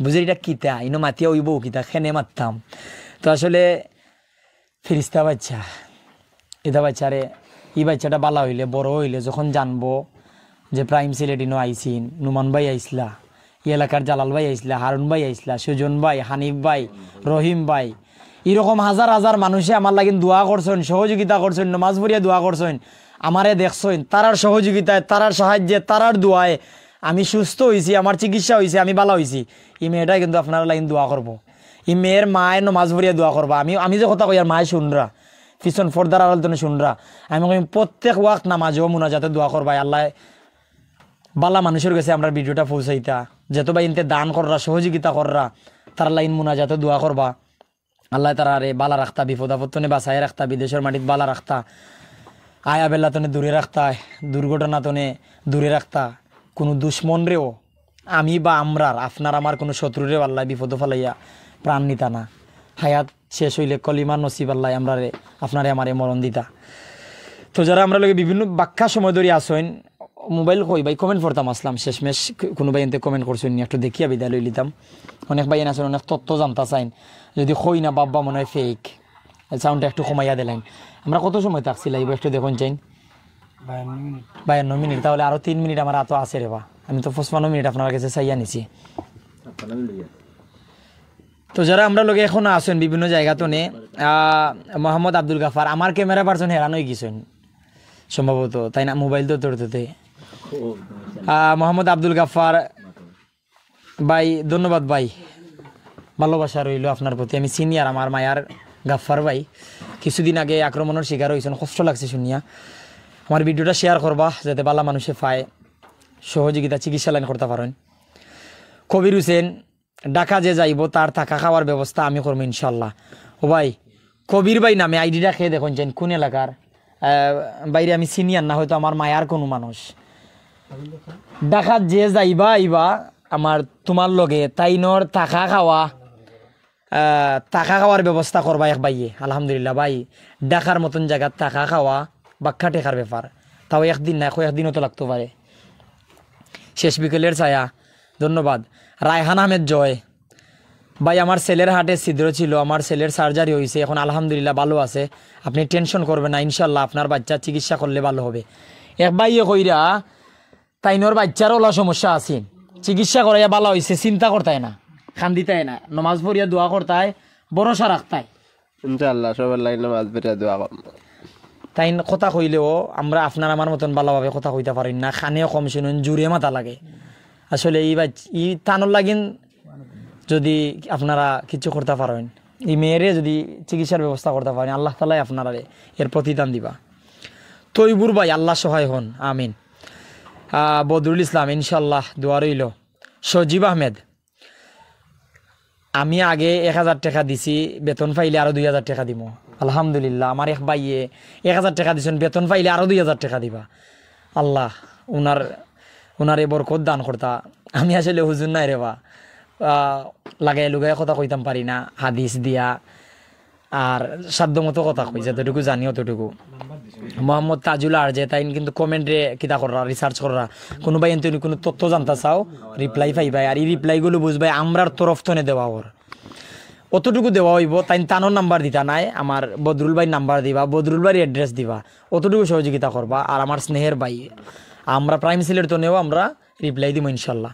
বুঝে এটা কিতা? ইনো মাতিয়া অইবো কিতা? খেনে মাততাম। তো আসলে ফিরিস্তা বাইচ্চা, ইতা বাইচ্চারে, ই বাইচ্চাটা বালা অইলে, বড় অইলে যখন জানবো যে প্রাইম সিলেটিনো আইছিন, নুমান ভাই আইছলা, ই এলাকার জালাল ভাই আইছলা, হারুন ভাই আইছলা, সুজন ভাই, হানিফ ভাই, রহিম ভাই, ইরকম হাজার হাজার মানুষে আমার লাগিন দোয়া করছইন, সহযোগিতা করছইন, নমাজ পড়িয়া দোয়া করছইন, আমারে দেখছইন, তারার সহযোগিতায়, তারার সাহায্যে, তারার দোয়ায় আমি সুস্থ অইছি, আমার চিকিৎসা অইছে, আমি বালা অইছি। ই মেয়েটায় কিন্তু আপনারার লাগিন দোয়া করবো। ই মেয়ের মায়ে নমাজ পড়িয়া দোয়া করবা। আমি, আমি যে কথা কইয়ার মায়ে শুনরা, পিছন পর্দার আড়াল থনে শুনরা। আমি কই প্রত্যেক ওয়াক্ত নামাজেও মুনাজাতে দোয়া করবা, আল্লায় বালা মানুষর গেছে আমরার ভিডিওটা পৌঁছাইতা। যেত ভাইয়াইন্তে দান কররা, সহযোগিতা কররা, তারার লাগিন মুনাজাতে দোয়া করবা। আল্লায় তারারে বালা রাখতা, বিপদ আপদ থনে বাঁচাইয়া রাখতা, বিদেশর মাটিত বালা রাখতা, আয়া বেলা থনে দূরে রাখতা, দুর্ঘটনা থনে দূরে রাখতা। কুনু দুশমনরেও আমি বা আমরার, আপনার আমার কুনু শত্রুরেও আল্লায় বিপদো ফালাইয়া প্রাণ নিতা না। হায়াত শেষ অইলে কলিমার নসিব আল্লায় আমরারে, আপনারে আমারে মরণ দিতা। তো যারা আমরার লগে বিভিন্ন বাক্কা সময় ধরি আছইন, মোবাইল কই ভাই, কমেন্ট পড়তাম আছলাম, শেষমেশ ক-, কুনু ভাইয়াইন্তে কমেন্ট করছইন নি, একটু দেখিয়া বিদায় লইলিতাম। অনেক ভাইয়াইন আছইন, অনেক তথ্য জানতা চাইন, যদি কই না বাব্বা মনে অয় ফেক। সাউন্ডটা একটু কমাইয়া দিলাইন। আমরা কত সময় থাকছি লাইভো একটু দেখইন চাইন? বায়ান্ন মিনিট। বায়ান্ন মিনিট, তাহলে আরো তিন মিনিট আমার আতো আছে রে বা। আমি তো পঁচপান্ন মিনিট আপনারার গেছে চাইয়া নিছি। তো যারা আমরার লগে এখনো আছইন বিভিন্ন জাগা তনে, আহ, মোহাম্মদ আব্দুল গাফার, আমার ক্যামেরা পারসন হেরান অইগেছইন সম্ভবত, তাইন না? মোবাইল তো ধরতে। আহ, মোহাম্মদ আব্দুল গাফার ভাই, ধন্যবাদ ভাই, ভালোবাসা রইলো আপনার প্রতি। আমি senior, আমার মায়ার গাফার ভাই। কিছুদিন আগে আক্রমণর শিকার অইছইন, কষ্ট লাগছে শুনিয়া। আমার ভিডিওটা শেয়ার করবা, যাতে বালা মানুষে পায়, সহযোগিতা চিকিৎসা লাইন করতা পারইন। কবির হোসেন, ঢাকা যে যাইবো, তার থাকা খাওয়ার ব্যবস্থা আমি করমু ইনশাল্লাহ। ও ভাই, কবির ভাই নামে আইডিটা কে দেখইন চাইন, কুন এলাকার? আহ, ভাইরে আমি senior না, হয়তো আমার মায়ার কুনু মানুষ। ঢাকাত যে যাইবা আইবা, আমার তুমার লগে তাইনর থাকা খাওয়া, আহ, থাকা খাওয়ার ব্যবস্থা করবা এক ভাইয়ে। আলহামদুলিল্লাহ ভাই, ঢাকার মতন জাগাত থাকা খাওয়া বাক্কা টেকার ব্যাপার, তাও একদিন না, কয়েকদিনও তো লাগতো পারে। শেষ বিকেলের ছায়া, ধন্যবাদ। রায়হান আহমেদ জয়, ভাই, আমার ছেলের হার্টে ছিদ্র ছিল, আমার ছেলের সার্জারি অইছে, এখন আলহামদুলিল্লাহ ভালো আছে, আপনি টেনশন করবেন না, ইনশাল্লাহ আপনার বাচ্চা চিকিৎসা করলে ভালো হবে। এক ভাইয়ে কইরা, তাইনর বাচ্চার অলা সমস্যা আছে, চিকিৎসা করাইয়া ভালা অইছে, চিন্তা করতায় না, কান্দিতায় না, নমাজ পড়িয়া দোয়া করতায়, ভরসা রাখতায়। ইনশাআল্লাহ, সবার লাগি নমাজ পড়িয়া দোয়া করমু। তাইন কথা কইলেও আমরা আপনার আমার মতন ভালাভাবে কথা কইতা পারইন না, কানেও কম শুনইন, জুরে মাতা লাগে। আসলে ই বাচ-, ই তানর লাগিন যদি আপনারা কিছু করতা পারইন, ই মেয়েরে যদি চিকিৎসার ব্যবস্থা করতা পারইন, আল্লাহ তাআলাই আপনারারে এর প্রতিদান দিবা। তৈবুর ভাই, আল্লাহ সহায় হন, আমিন। আহ, বদরুল ইসলাম, ইনশাআল্লাহ দোয়া রইলো। সজীব আহমেদ, আমি আগে এক হাজার টেকা দিছি, বেতন পাইলে আরো দুই হাজার টেকা দিমু। আলহামদুলিল্লাহ, আমার এক ভাইয়ে এক হাজার টেকা দিছইন, বেতন পাইলে আরো দুই হাজার টেকা দিবা। আল্লাহ উনার, উনারে বরকত দান করতা। আমি আসলে হুজুর নায় রে বা, আহ, লাগাই লুগাই কথা কইতাম পারি না, হাদিস দিয়া আর সাধ্য মতো কথা কই, যতটুকু জানি অতটুকু। মোহাম্মদ তাজুল আর যে তাইন কিন্তু কমেন্টে কিতা কররা, রিসার্চ কররা, কুনু ভাইয়াইন্তে কুনু তথ্য জানতা চাও, রিপ্লাই পাইবায়। আর ই রিপ্লাইগুলো বুঝবায় আমরার তরফ তনে দেওয়া অর, অতটুকু দেওয়া অইবো। তাইন তানর নাম্বার দিতা নায়, আমার বদরুল ভাইর নাম্বার দিবা, বদরুল ভাইর অ্যাড্রেস দিবা, অতটুকু সহযোগিতা করবা। আর আমার স্নেহের ভাই, আমরা প্রাইম সিলেট তনেও আমরা রিপ্লাই দিমু ইনশাল্লাহ।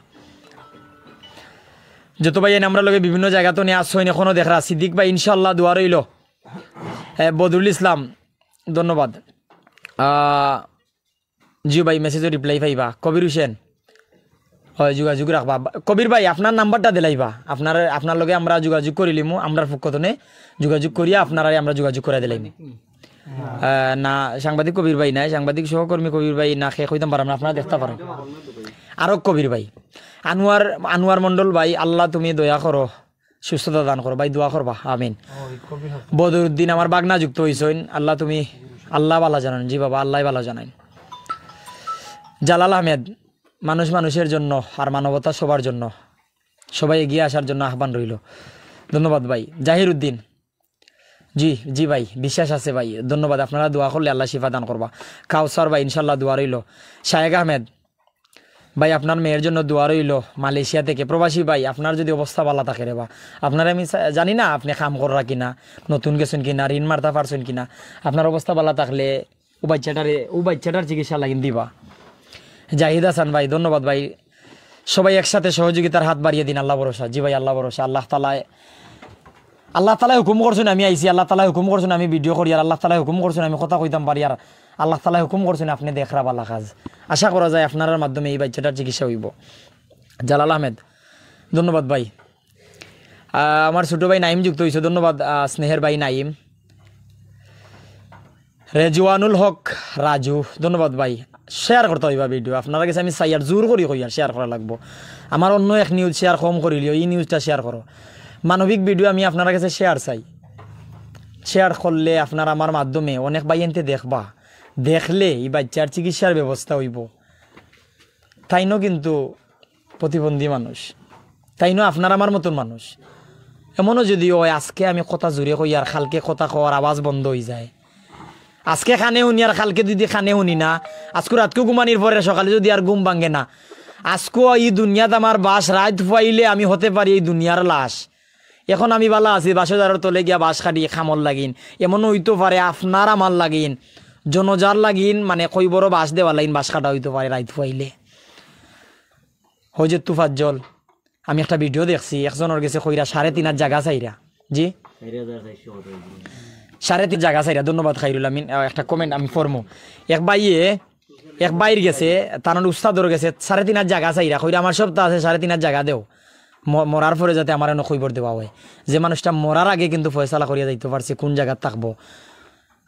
যত ভাইয়াইন আমরার লগে বিভিন্ন জাগা তনে আছইন, এখনো দেখরা, সিদ্দিক ভাই ইনশাল্লাহ দোয়া রইলো। এ, বদরুল ইসলাম, ধন্যবাদ। আহ, জি ভাই, মেসেজও রিপ্লাই পাইবা। কবির হোসেন, অয়, যোগাযোগ রাখবা। কবির ভাই, আপনার নাম্বারটা দিলাইবা, আপনার, আপনার লগে আমরা যোগাযোগ করিলিমু, আমরার পক্ষ তনে যোগাযোগ করিয়া আপনারারে আমরা যোগাযোগ করাই দিলাইমু। আহ, না, সাংবাদিক কবির ভাই নায়, সাংবাদিক সহকর্মী কবির ভাই না, কে কইতাম পারলাম না, আপনারা দেখতা পারইন। আরক কবির ভাই, আনোয়ার, আনোয়ার মণ্ডল ভাই, আল্লাহ তুমি দয়া করো, সুস্থতা দান করো ভাই, দোয়া করবা, আমিন। বদরুদ্দিন, আমার ভাগনা যুক্ত অইছইন, আল্লাহ তুমি, আল্লাহ ভালা জানইন, জি বাবা, আল্লাহ ভালা জানইন। জালাল আহমেদ, মানুষ মানুষের জন্য আর মানবতা সবার জন্য, সবাই এগিয়ে আসার জন্য আহ্বান রইলো। ধন্যবাদ ভাই। জাহির উদ্দিন, জি, জি ভাই, বিশ্বাস আছে ভাই, ধন্যবাদ। আপনারা দোয়া করলে আল্লাহ শিফা দান করবা। কাউসার ভাই, ইনশাল্লাহ দোয়া রইলো। শায়েক আহমেদ ভাই, আপনার মেয়ের জন্য দোয়া রইলো মালয়েশিয়া থেকে। প্রবাসী ভাই, আপনার যদি অবস্থা ভালা থাকে রে বা, আপনারে আমি সা-, জানি না আপনি কাম কররা কিনা, নতুন গেছইন কিনা, ঋণ মারতা পারছইন কিনা, আপনার অবস্থা ভালা থাকলে ও বাচ্চাটারে, ও বাচ্চাটার চিকিৎসা লাগিন দিবা। জাহিদ হাসান ভাই, ধন্যবাদ ভাই। সবাই একসাথে সহযোগিতার হাত বাড়িয়ে দিন, আল্লাহ ভরসা। জি ভাই, আল্লাহ ভরসা। আল্লাহ তাআলায়, আল্লাহ তাআলায় হুকুম করছইন আমি আইছি, আল্লাহ তাআলায় হুকুম করছইন আমি ভিডিও করি, আর আল্লাহ তাআলায় হুকুম করছইন আমি কথা কইতাম পারি, আর আল্লাহ তাআলায় হুকুম করছইন আপনি দেখরা ভালা কাজ। আশা করা যায় আপনারার মাধ্যমে এই বাচ্চাটার চিকিৎসা অইবো। জালাল আহমেদ, ধন্যবাদ ভাই। আহ, আমার ছোট ভাই নাইম যুক্ত অইছো, ধন্যবাদ, আহ, স্নেহের ভাই নাইম। রেজওয়ানুল হক রাজু, ধন্যবাদ ভাই। শেয়ার করতা অইবা ভিডিও, আপনারার গেছে আমি চাইয়ার, জোর করি কইয়ার শেয়ার করা লাগবো। আমার অন্য এক নিউজ শেয়ার কম করিলিও, ই নিউজটা শেয়ার করো। মানবিক ভিডিও আমি আপনারার গেছে শেয়ার চাই। শেয়ার করলে আপনারা আমার মাধ্যমে অনেক ভাইয়াইন্তে দেখবা, দেখলে ই বাচ্চার চিকিৎসার ব্যবস্থা অইবো। তাইনও কিন্তু প্রতিবন্ধী মানুষ, তাইনও আপনার আমার মতন মানুষ। এমনও যদি অয়, আজকে আমি কথা জোরে কইয়ার কালকে কথা কওয়ার আওয়াজ বন্ধ অইযায়, আজকে কানে হুনি আর কালকে যদি কানে হুনি না, আজকু রাইতকু ঘুমানির পরে সকালে যদি আর ঘুম ভাঙ্গে না, আজকু ই দুনিয়াত আমার বাস, রাইত ফুয়াইলে আমি হতে পারি এই দুনিয়ার লাশ। এখন আমি বালা আছি, বাঁশঝাড়র তলে গিয়া বাঁশ কাটি কামর লাগিন। এমনও অইতো পারে আপনার আমার লাগিন, জনজার লাগিন, মানে কই বড় বাঁশ দেওয়ার লাগিন বাঁশ কাটা অইতো পারে রাইত ফুয়াইলে। হজরত তুফাজ্জল, আমি একটা ভিডিও দেখছি, একজনর গেছে কইরা সাড়ে তিন হাত জাগা চাইরা। জি? সাড়ে তিন জাগা চাইরা। ধন্যবাদ খাইরুল আমিন। আহ, একটা কমেন্ট আমি পড়মু। এক ভাইয়ে, এক ভাইর গেছে, তার উস্তাদর গেছে, সাড়ে তিন হাত জাগা চাইরা। কইরা, "আমার সবতা আছে, সাড়ে তিন হাত জাগা দেও। ম-, মরার পরে যাতে আমার অনো কইবর দেওয়া অয়।" যে মানুষটা মরার আগে কিন্তু ফয়সালা করিয়া যাইতো পারছে কোন জাগাত থাকবো।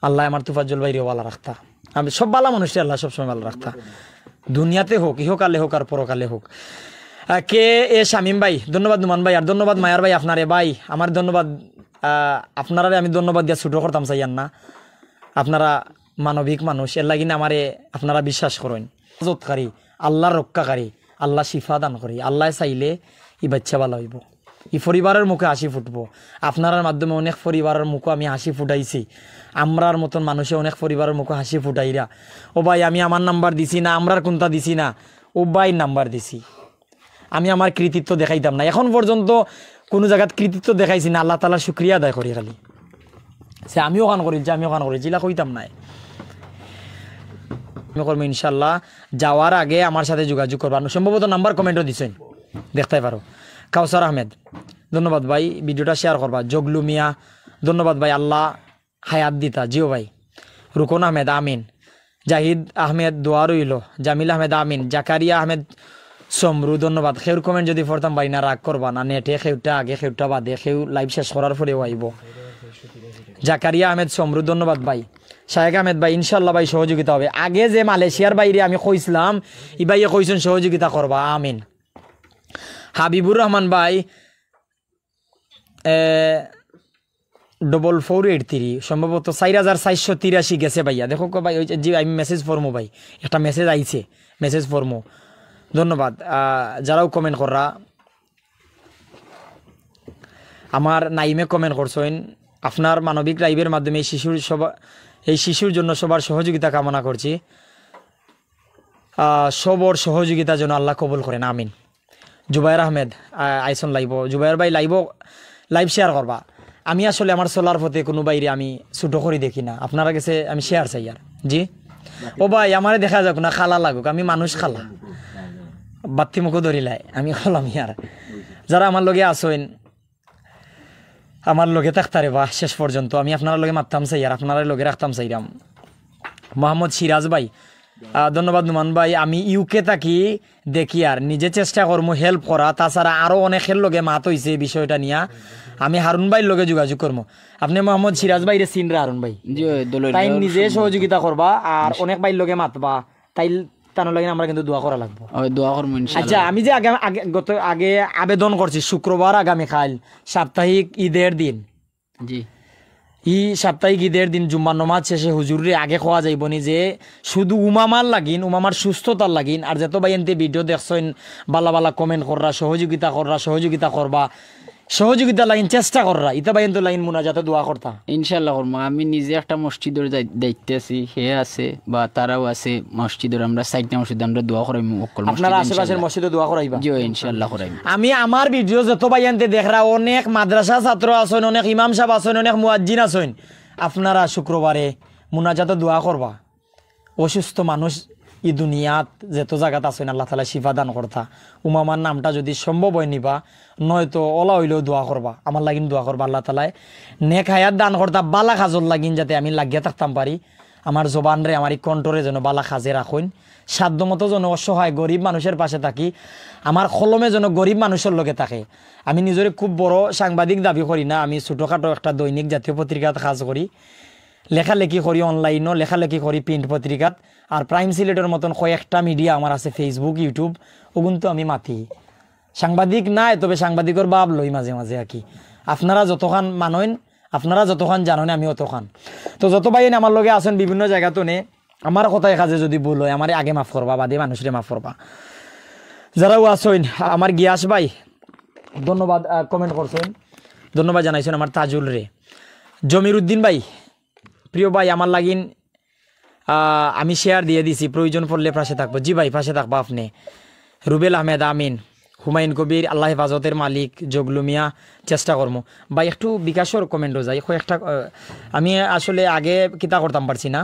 আল্লায় আমার তুফাজ্জল ভাইরেও বালা রাখতা। আমি সব বালা মানুষরে আল্লায় সবসময় বালা রাখতা। দুনিয়াতে হোক, ইহকালে হোক আর পরকালে হোক। আহ, কে এ শামীম ভাই, ধন্যবাদ নুমান ভাই, আর ধন্যবাদ মায়ার ভাই আপনারে ভাই। আমার ধন্যবাদ, আহ, আপনারারে আমি ধন্যবাদ দিয়া ছোট করতাম চাইয়ার না। আপনারা মানবিক মানুষ, এর লাগি না আমারে আপনারা বিশ্বাস করইন। হেফাজতকারী, আল্লার রক্ষাকারী, আল্লায় শিফা দান করি, আল্লায় চাইলে ই বাচ্চা বালা অইবো। ই পরিবারর মুখো হাসি ফুটবো। আপনারার মাধ্যমে অনেক পরিবারর মুখো আমি হাসি ফুটাইছি। আমরার মতন মানুষে অনেক পরিবারর মুখো হাসি ফুটাইরা। ও ভাই, আমি আমার নাম্বার দিছি না, আমরার কুনতা দিছি না, ও ভাইর নাম্বার দিছি। আমি আমার কৃতিত্ব দেখাইতাম না, এখন পর্যন্ত কুনু জাগাত কৃতিত্ব দেখাইছি না। আল্লাহ তাআলার শুকরিয়া আদায় করি খালি। সে আমিও কাম করিলছি, আমিও কাম করিলছি, ইলা কইতাম নায়। আমি করমু ইনশাআল্লাহ। যাওয়ার আগে আমার সাথে যোগাযোগ করবা। সম্ভবত নাম্বার কমেন্টও দিছইন, দেখতায় পারো। কাউসার আহমেদ, ধন্যবাদ ভাই, ভিডিওটা শেয়ার করবা। জগলু মিয়া, ধন্যবাদ ভাই, আল্লাহ হায়াত দিতা। জিও ভাই। রুকন আহমেদ, আমিন। জাহিদ আহমেদ, দোয়া রইলো। জামিল আহমেদ, আমিন। জাকারিয়া আহমেদ সমরু, ধন্যবাদ। কেউর কমেন্ট যদি পড়তাম পারি না, রাগ করবা না। নেটে কেউটা আগে, কেউটা বাদে, কেউ লাইভ শেষ করার পরেও আইবো। জাকারিয়া আহমেদ সমরু, ধন্যবাদ ভাই। শায়েক আহমেদ ভাই, ইনশাআল্লাহ ভাই, সহযোগিতা হবে। আগে যে মালয়েশিয়ার ভাইরে আমি কইছিলাম, ই ভাইয়ে কইছইন সহযোগিতা করবা, আমিন। হাবিবুর রহমান ভাই, এ, ডাবল ফোর এইট থ্রি, সম্ভবত চাইর হাজার চাইরশো তিরাশি গেছে ভাইয়া। দেখো কো ভাই, ওই যে, জি, আমি মেসেজ পড়মু ভাই, একটা মেসেজ আইছে, মেসেজ পড়মু। ধন্যবাদ। আহ, যারাও কমেন্ট কররা, আমার নাইমে কমেন্ট করছইন, আপনার মানবিক লাইভের মাধ্যমে এই শিশুর সভা, এই শিশুর জন্য সবার সহযোগিতা কামনা করছি। আহ, সবর সহযোগিতা যেন আল্লাহ কবুল করেন, আমিন। জুবায়ের আহমেদ, আহ, আইছইন লাইভো। জুবায়ের ভাই, লাইভো, লাইভ শেয়ার করবা। আমি আসলে আমার চলার পথে কুনু ভাইরে আমি ছোট করি দেখি না, আপনারার গেছে আমি শেয়ার চাইয়ার। জি, ও ভাই, আমারে দেখা যাউক না, কালা লাগুক, আমি মানুষ কালা। বাত্তি মুখো ধরিলায়, আমি কইলাম ইয়ার। যারা আমার লগে আছইন, আমার লগে থাকতা রে বা শেষ পর্যন্ত। আমি আপনারার লগে মাততাম চাইয়ার, আপনারার লগে রাখতাম চাইরাম। মোহাম্মদ সিরাজ ভাই, আহ, ধন্যবাদ নুমান ভাই। আমি ইউকে থাকি, দেখিয়ার, নিজে চেষ্টা করমু হেল্প করা, তাছাড়া আরো অনেকের লগে মাত অইছে এই বিষয়টা নিয়া। আমি হারুন ভাইর লগে যোগাযোগ করমু। আপনে মোহাম্মদ সিরাজ ভাইরে চিনরা হারুন ভাই? জি, ওই দলইল তাইন নিজে সহযোগিতা করবা, আর অনেক ভাইর লগে মাতবা। তাইন তান লাগি আমরা কিন্তু দোয়া করা লাগবো। ওই দোয়া করমু ইনশাআল্লাহ। আচ্ছা, আমি যে আগে, আগে, গত, আগে আবেদন করছি শুক্রবার আগামীকাল সাপ্তাহিক ঈদের দিন। জি। ই সাপ্তাহিক ঈদের দিন জুম্মার নমাজ শেষে হুজুররে আগে কওয়া যাইবো নি যে শুধু উমামার লাগিন, উমামার সুস্থতার লাগিন, আর যত ভাইয়াইন্তে ভিডিও দেখছইন, বালা বালা কমেন্ট কররা, সহযোগিতা কররা, সহযোগিতা করবা, সহযোগিতার লাগিন চেষ্টা কররা, ইতা ভাইয়াইন্তর লাগিন মুনাজাতে দোয়া করতা। ইনশাআল্লাহ করমু। আমি নিজে একটা মসজিদর দায়িত্বে আছি, হে আছে বা তারাও আছে মসজিদর, আমরা চাইরটা মসজিদ আমরা দোয়া করাইমু, অকল মসজিদ আপনারা আশেপাশের ইনশাআল্লাহ। মসজিদে দোয়া করাইবা? জি, ইনশাআল্লাহ করাইমু। আমি আমার ভিডিও যত ভাইয়াইন্তে দেখরা, অনেক মাদ্রাসা ছাত্র আছইন, অনেক ইমাম সাব আছইন, অনেক মুয়াজ্জিন আছইন, আপনারা শুক্রবারে মুনাজাতে দোয়া করবা। অসুস্থ মানুষ ই দুনিয়াত যত জাগাত আছইন, আল্লাহ তাআলা শিফা দান করতা। উমামার নামটা যদি সম্ভব অয় নিবা, নয়তো অলা অইলেও দোয়া করবা, আমার লাগিন দোয়া করবা। আল্লাহ তাআলায় নেক হায়াত দান করতা, বালা কাজর লাগিন যাতে আমি লাগিয়া থাকতাম পারি। আমার জবানরে, আমার ই কণ্ঠরে যেন বালা কাজে রাখইন, সাধ্যমতো যেন অসহায় গরিব মানুষের পাশে থাকি, আমার কলমে যেন গরিব মানুষর লগে থাকে। আমি নিজরে খুব বড় সাংবাদিক দাবি করি না, আমি ছোটখাটো একটা দৈনিক জাতীয় পত্রিকাত কাজ করি। লেখালেখি করি অনলাইনও, লেখালেখি করি প্রিন্ট পত্রিকাত, আর প্রাইম সিলেটর মতন কয়েকটা মিডিয়া আমার আছে, Facebook, YouTube, অগুইনতো আমি মাতি। সাংবাদিক নায়, তবে সাংবাদিকর ভাব লই মাঝে মাঝে আর কি। আপনারা যতখান মানইন, আপনারা যতখান জানইন, আমি অতখান। তো যত ভাইয়াইন আমার লগে আছইন বিভিন্ন জাগাত অনে, আমার কথায় কাজে যদি ভুল অয়, আমারে আগে মাফ করবা, বাদে মানুষরে মাফ করবা। যারাও আছইন, আমার গিয়াস ভাই, ধন্যবাদ, আহ, কমেন্ট করছইন, ধন্যবাদ জানাইছইন আমার তাজুলরে। জমির উদ্দিন ভাই, প্রিয় ভাই, আমার লাগিন আহ, আমি শেয়ার দিয়া দিছি, প্রয়োজন পড়লে পাশে থাকবো। জি ভাই, পাশে থাকবা আপনে। রুবেল আহমেদ, আমিন। হুমায়ুন কবির, আল্লাহ হেফাজতের মালিক, জগলু মিয়া, চেষ্টা করমু। ভাই, একটু বিকাশর কমেন্টও যাই, কয়েকটা, আহ, আমি আসলে আগে কিতা করতাম পারছি না,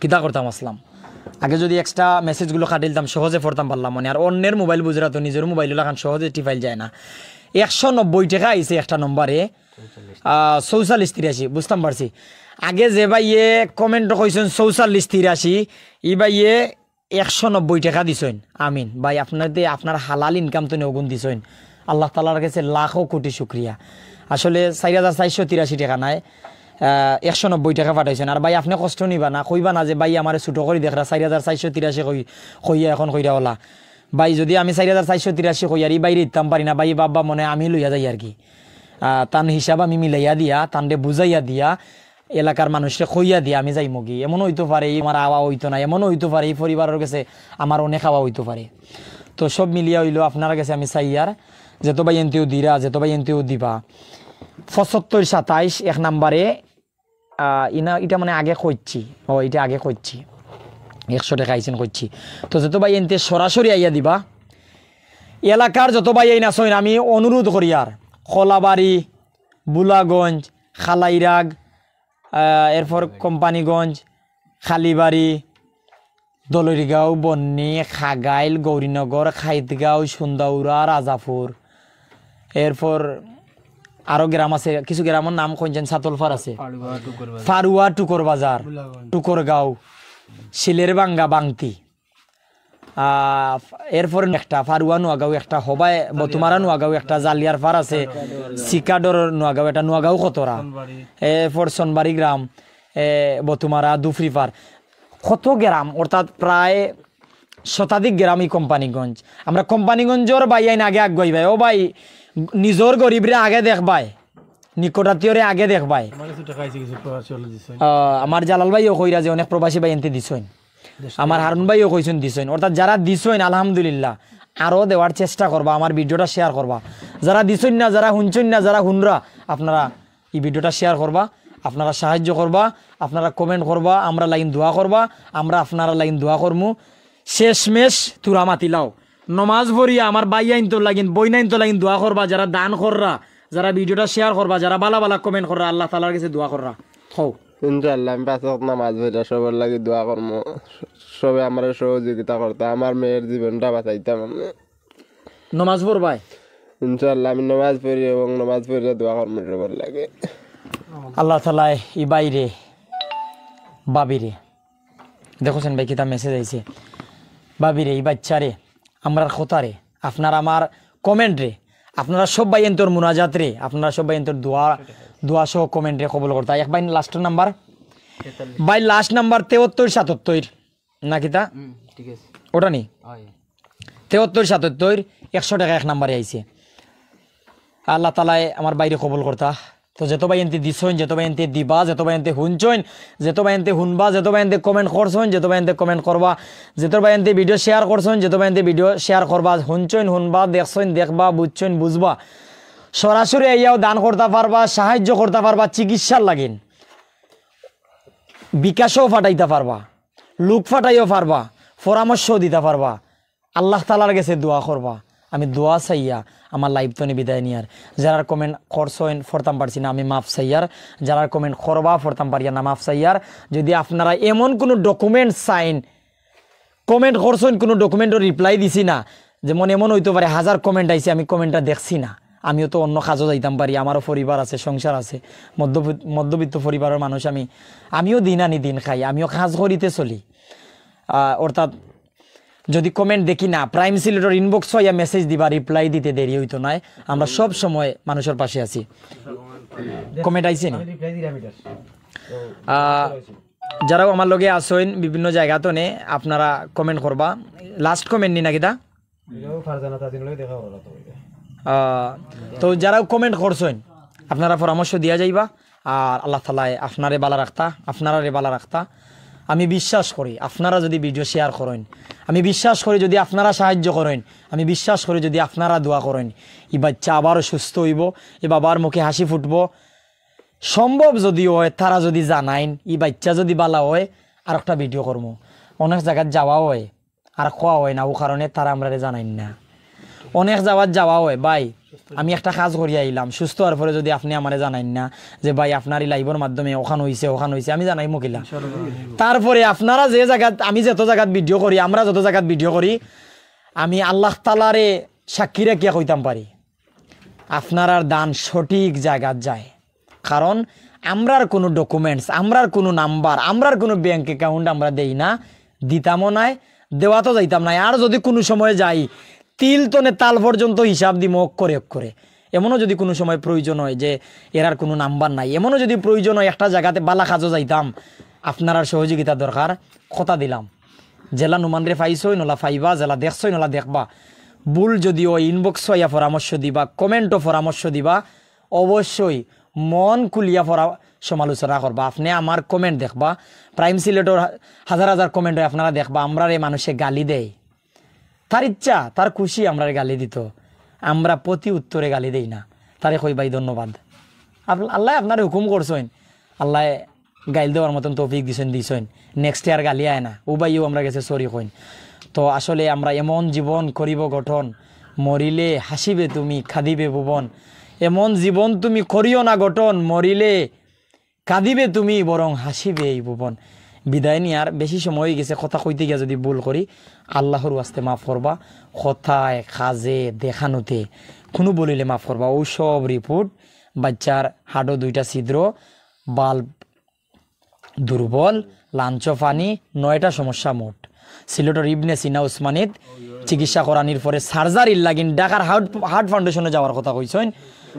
কিতা করতাম আসলাম, আগে যদি এক্সট্রা মেসেজগুলো কাটিলতাম, সহজে পড়তাম পারলাম, মানে, আর অন্যের মোবাইল বুঝরা তো নিজের মোবাইল লাখান সহজে টিপাইল যায় না। একশো নব্বই টাকা আইছে একটা নম্বরে, আহ, চৌচল্লিশ তিরাশি, বুঝতাম পারছি। আগে যে ভাইয়ে কমেন্ট কইছেন চৌচল্লিশ তিরাশি, ই ভাইয়ে একশো নব্বই টাকা দিছইন। আমিন। ভাই, আপনার দে-, আপনার হালাল ইনকাম তো নেওগুণ দিছইন। আল্লাহ তাআলার কাছে লাখো কোটি শুক্রিয়া। আসলে চাইর হাজার চাইরশো তিরাশি টাকা নায়, আহ, একশো নব্বই টাকা পাঠাইছইন। আর ভাই, আপনে কষ্ট নিবা না, কইবা না যে, "ভাই, আমারে ছোট করি দেখরা, চাইর হাজার চাইরশো তিরাশি কই-, কইয়া এখন কইরা ওলা।" ভাই, যদি আমি চাইর হাজার চাইরশো তিরাশি কই আর ই বাইরে দিতাম পারি না, ভাই, বাবা মনে হয় আমি লইয়া যাই আর কি। আহ, তান হিসাব আমি মিলাইয়া দিয়া, তানরে বুঝাইয়া দিয়া, এলাকার মানুষরে কইয়া দিয়া আমি যাইমুগি। এমন হইতো পারে, ই আমার আওয়া হইতো না, এমন হইতো পারে, ই পরিবারের গেছে আমার অনেক আওয়া হইতো পারে। তো সব মিলিয়া হইলো আপনার গেছে আমি চাইয়ার, যত ভাইয়াইন্তেও দিরা, যত ভাইয়াইন্তেও দিবা। পঁচাত্তর সাতাইশ এক নাম্বারে, আহ, ইনা, ইটা মানে আগে কইছি, ও, ইটা আগে কইছি, একশো টাকা আইছেন কইছি। তো যত ভাইয়াইন্তে সরাসরি আইয়া দিবা, এলাকার যত ভাইয়াইন আছইন, আমি অনুরোধ করিয়ার, কলাবাড়ি, বুলাগঞ্জ, খালাইরাগ, আহ, এরপর কোম্পানিগঞ্জ, কালীবাড়ি, দলইরগাঁও, বন্নি, খাগাইল, গৌরীনগর, খাইতগাঁও, সুন্দাউরা, রাজাপুর, এরপর আরো গ্রাম আছে, কিছু গ্রামর নাম কইছেন, সাতলফার আছে, ফারুয়া, টুকর বাজার, টুকরগাঁও, শিলেরবাঙ্গা, বাংতি, আহ, এরপর একটা ফারুয়া নোয়াগাঁও, একটা হবায় বতুমারা নোয়াগাঁও, একটা জালিয়ার ফার আছে, সিকাডর নোয়াগাঁও, একটা নোয়াগাঁও খতরা, এরপর সোনবাড়ি গ্রাম, এ, বতুমারা, দুফরিফার, কত গ্রাম, অর্থাৎ প্রায় শতাধিক গ্রামই কোম্পানিগঞ্জ। আমরা কোম্পানিগঞ্জর ভাইয়াইন আগে আগুয়াইবায়, ও ভাই, নিজর গরিবরে আগে দেখবায়, নিকটাত্মীয়রে আগে দেখবায়। আমার কিছু টাকা আইছে, কিছু প্রবাসী হলে দিছে। আহ, আমার জালাল ভাইও কইরা যে অনেক প্রবাসী ভাইয়াইন্তে দিছইন। আমার হারুন ভাইও কইছইন দিছইন। অর্থাৎ যারা দিছইন, আলহামদুলিল্লাহ, আরো দেওয়ার চেষ্টা করবা, আমার ভিডিওটা শেয়ার করবা। যারা দিছইন না, যারা হুনছইন না, যারা হুনরা, আপনারা এই ভিডিওটা শেয়ার করবা, আপনারা সাহায্য করবা, আপনারা কমেন্ট করবা, আমরা লাগিন দোয়া করবা, আমরা আপনারা লাগিন দোয়া করমু। শেষমেশ তুরা মাতিলাও, নমাজ পড়িয়া আমার ভাইয়াইন্তর লাগিন, বইনাইন্তর লাগিন দোয়া করবা, যারা দান কররা, যারা ভিডিওটা শেয়ার করবা, যারা বালা বালা কমেন্ট কররা, আল্লাহ তাআলার গেছে দোয়া কররা। কও। ইনশাআল্লাহ, আমি পাঁচ ওয়াক্ত নামাজ পড়িয়া সবার লাগি দোয়া করমু, সবে আমারে সহযোগিতা করতা, আমার মেয়ের জীবনটা বাঁচাইতাম আমি। নমাজ পড়বায়? ইনশাআল্লাহ, আমি নমাজ পড়ি এবং নমাজ পড়িয়া দোয়া করমু সবার লাগি। আল্লাহ তাআলায় ই বাইরে, বাবিরে, দেখোছেন ভাই, কিতা মেসেজ আইছে, বাবিরে, ই বাচ্চারে, আমরার খোতারে, আপনার আমার কমেন্টরে, আপনারা সব ভাইয়াইন্তর মুনাজাতরে, আপনারা সব ভাইয়াইন্তর দোয়া, দোয়া সহ কমেন্টরে কবুল করতা। এক ভাই লাস্ট নাম্বার, ভাই লাস্ট নাম্বার তেহত্তর সাতাত্তর, না কিতা? হুম, ঠিক আছে। ওটা নি? হয়। তেহত্তর সাতাত্তর, একশো টাকা এক নাম্বারে আইছে। আল্লাহ তাআলায় আমার ভাইরে কবুল করতা। তো যত ভাইয়াইন্তে দিছইন, যত ভাইয়াইন্তে দিবা, যত ভাইয়াইন্তে হুনছইন, যত ভাইয়াইন্তে হুনবা, যত ভাইয়াইন্তে কমেন্ট করছইন, যত ভাইয়াইন্তে কমেন্ট করবা, যত ভাইয়াইন্তে ভিডিও শেয়ার করছইন, যত ভাইয়াইন্তে ভিডিও শেয়ার করবা, হুনছইন, হুনবা, দেখছইন, দেখবা, বুঝছইন, বুঝবা, সরাসরি আইয়াও দান করতা পারবা, সাহায্য করতা পারবা, চিকিৎসার লাগিন বিকাশও পাঠাইতা পারবা, লোক পাঠাইও পারবা, পরামর্শও দিতা পারবা। আল্লাহ তাআলার গেছে দোয়া করবা। আমি দোয়া চাইয়া আমার লাইভ তনে বিদায় নিয়ার। যারার কমেন্ট করছইন, পড়তাম পারছি না, আমি মাফ চাইয়ার। যারার কমেন্ট করবা, পড়তাম পারিয়ার না, মাফ চাইয়ার। যদি আপনারা এমন কোনো ডকুমেন্টস চাইন, কমেন্ট করছইন, কোনো ডকুমেন্টর রিপ্লাই দিছি না, যেমন এমন হইতো পারে হাজার কমেন্ট আইছে, আমি কমেন্টটা দেখছি না, আমিও তো অন্য কাজও যাইতাম পারি, আমারও পরিবার আছে, সংসার আছে, মধ্যবি-, মধ্যবিত্ত পরিবারের মানুষ আমি, আমিও দিন আনি দিন খাই, আমিও কাজ করিতে চলি। আহ, অর্থাৎ যদি কমেন্ট দেখি না, প্রাইম সিলেটর ইনবক্স হইয়া মেসেজ দিবা, রিপ্লাই দিতে দেরি হইতো নায়। আমরা সব সময় মানুষের পাশে আছি। কমেন্ট আইছে নি? আহ, যারাও আমার লগে আছইন বিভিন্ন জায়গা তনে, আপনারা কমেন্ট করবা। লাস্ট কমেন্ট নি নাকি দা? আহ, তো যারাও কমেন্ট করছইন, আপনারা পরামর্শ দিয়া যাইবা। আর আল্লাহ তাআলায় আপনারে বালা রাখতা, আপনারারে বালা রাখতা। আমি বিশ্বাস করি আপনারা যদি ভিডিও শেয়ার করইন, আমি বিশ্বাস করি যদি আপনারা সাহায্য করইন, আমি বিশ্বাস করি যদি আপনারা দোয়া করইন, ই বাচ্চা আবারও সুস্থ হইব, ই বাবার মুখে হাসি ফুটবো। সম্ভব যদি হয়, তারা যদি জানাইন, ই বাচ্চা যদি বালা হয়, আরোকটা ভিডিও করমু। অনেক জাগাত যাওয়া অয়, আর কওয়া অয় না, অউ কারণে তারা আমরারে জানাইন না। অনেক জাগাত যাওয়া অয়, ভাই, আমি একটা কাজ করিয়া আইলাম, সুস্থ অওয়ার পরে যুদি আপনে আমারে জানাইন না যে ভাই আপনার ই live-র মাধ্যমে অখান অইছে, অখান অইছে, আমি জানাইমু কিলা? তারপরে আপনারা যে জাগাত, আমি যত জাগাত ভিডিও করি, আমরা যত জাগাত ভিডিও করি, আমি আল্লাহ তাআলারে সাক্ষী রাখিয়া কইতাম পারি, আপনারার দান সঠিক জাগাত যায়। কারণ আমরার কুনু documents, আমরার কুনু নাম্বার, আমরার কুনু ব্যাংক অ্যাকাউন্ট আমরা দেই না, দিতামও নায়, দেওয়াত যাইতাম নায়। আর যুদি কুনু সময় যাই, তিল তনে তাল পর্যন্ত হিসাব দিমু অক্ষরে অক্ষরে। এমনও যুদি কুনু সময় প্রয়োজন অয় যে এরার কুনু নাম্বার নাই, এমনও যুদি প্রয়োজন অয় একটা জাগাতে বালা কাজও যাইতাম, আপনারার সহযোগিতা দরকার, কথা দিলাম। যেলা নুমানরে পাইছইন অলা পাইবা, যেলা দেখছইন অলা দেখবা। ভুল যুদি অয়, inbox-ও আইয়া পরামর্শ দিবা, comment-ও পরামর্শ দিবা, অবশ্যই মন খুলিয়া পরা-, সমালোচনা করবা। আপনে আমার comment দেখবা, প্রাইম সিলেটর হা-, হাজার হাজার comment অয়, আপনারা দেখবা, আমরারে মানুষে গালি দেয়, তার ইচ্ছা, তার খুশি আমরারে গালি দিতো, আমরা প্রতি উত্তরে গালি দেই না, তারে কই ভাই ধন্যবাদ। আপ-, আল্লায় আপনারে হুকুম করছইন, আল্লায় গাইল দেওয়ার মতন তৌফিক দিছইন, দিছইন, next year গালি আয় না, অউ ভাইও আমরার গেছে sorry কইন। তো আসলে আমরা এমন জীবন করিব গঠন, মরিলে হাসিবে তুমি, কাঁদিবে ভুবন। এমন জীবন তুমি করিও না গঠন, মরিলে কাঁদিবে তুমি, বরং হাসিবে এই ভুবন। বিদায় নিয়ার বেশি সময় অইগেছে, কথা কইতে গিয়া যুদি ভুল করি, আল্লাহর ওয়াস্তে মাফ করবা। কথায়, কাজে, দেখানোতে কুনু ভুল অইলে মাফ করবা। অউ সব report, বাচ্চার হার্টও দুইটা ছিদ্র, বাল্ব দুর্বল, লাঞ্চ পানি, নয়টা সমস্যা মোট। সিলেটর ইবনে সিনা উসমানিত চিকিৎসা করানির পরে সার্জারির লাগিন ঢাকার হার্ট, হার্ট ফাউন্ডেশনে যাওয়ার কথা কইছইন।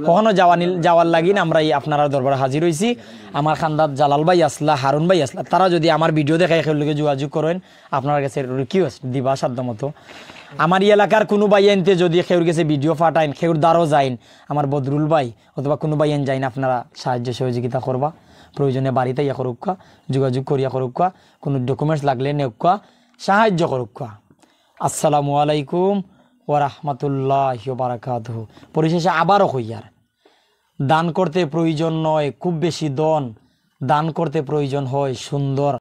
অখানো যাওয়ানির, যাওয়ার লাগিন আমরা ই আপনারার দরবারে হাজির অইছি। আমার খান্দাত জালাল ভাই আছলা, হারুন ভাই আছলা, তারা যুদি আমার ভিডিও দেখায় কেউর লগে যোগাযোগ করইন, আপনারার গেছে request দিবা সাধ্য মতো। আমার ই এলাকার কুনু ভাইয়াইন্তে যুদি কেউর গেছে ভিডিও পাঠাইন, কেউর দ্বারও যাইন, আমার বদরুল ভাই অথবা কুনু ভাইয়াইন যাইন, আপনারা সাহায্য সহযোগিতা করবা, প্রয়োজনে বাড়িত আইয়া করউক্কা, যোগাযোগ করিয়া করউক্কা, কুনু documents লাগলে নেউক্কা, সাহায্য করউক্কা। আসসালামু আলাইকুম ওয়া রাহমাতুল্লাহি ওয়া বারাকাতুহু। পরিশেষে আবারও কইয়ার, দান করতে প্রয়োজন নয় খুব বেশি ধন, দান করতে প্রয়োজন হয় সুন্দর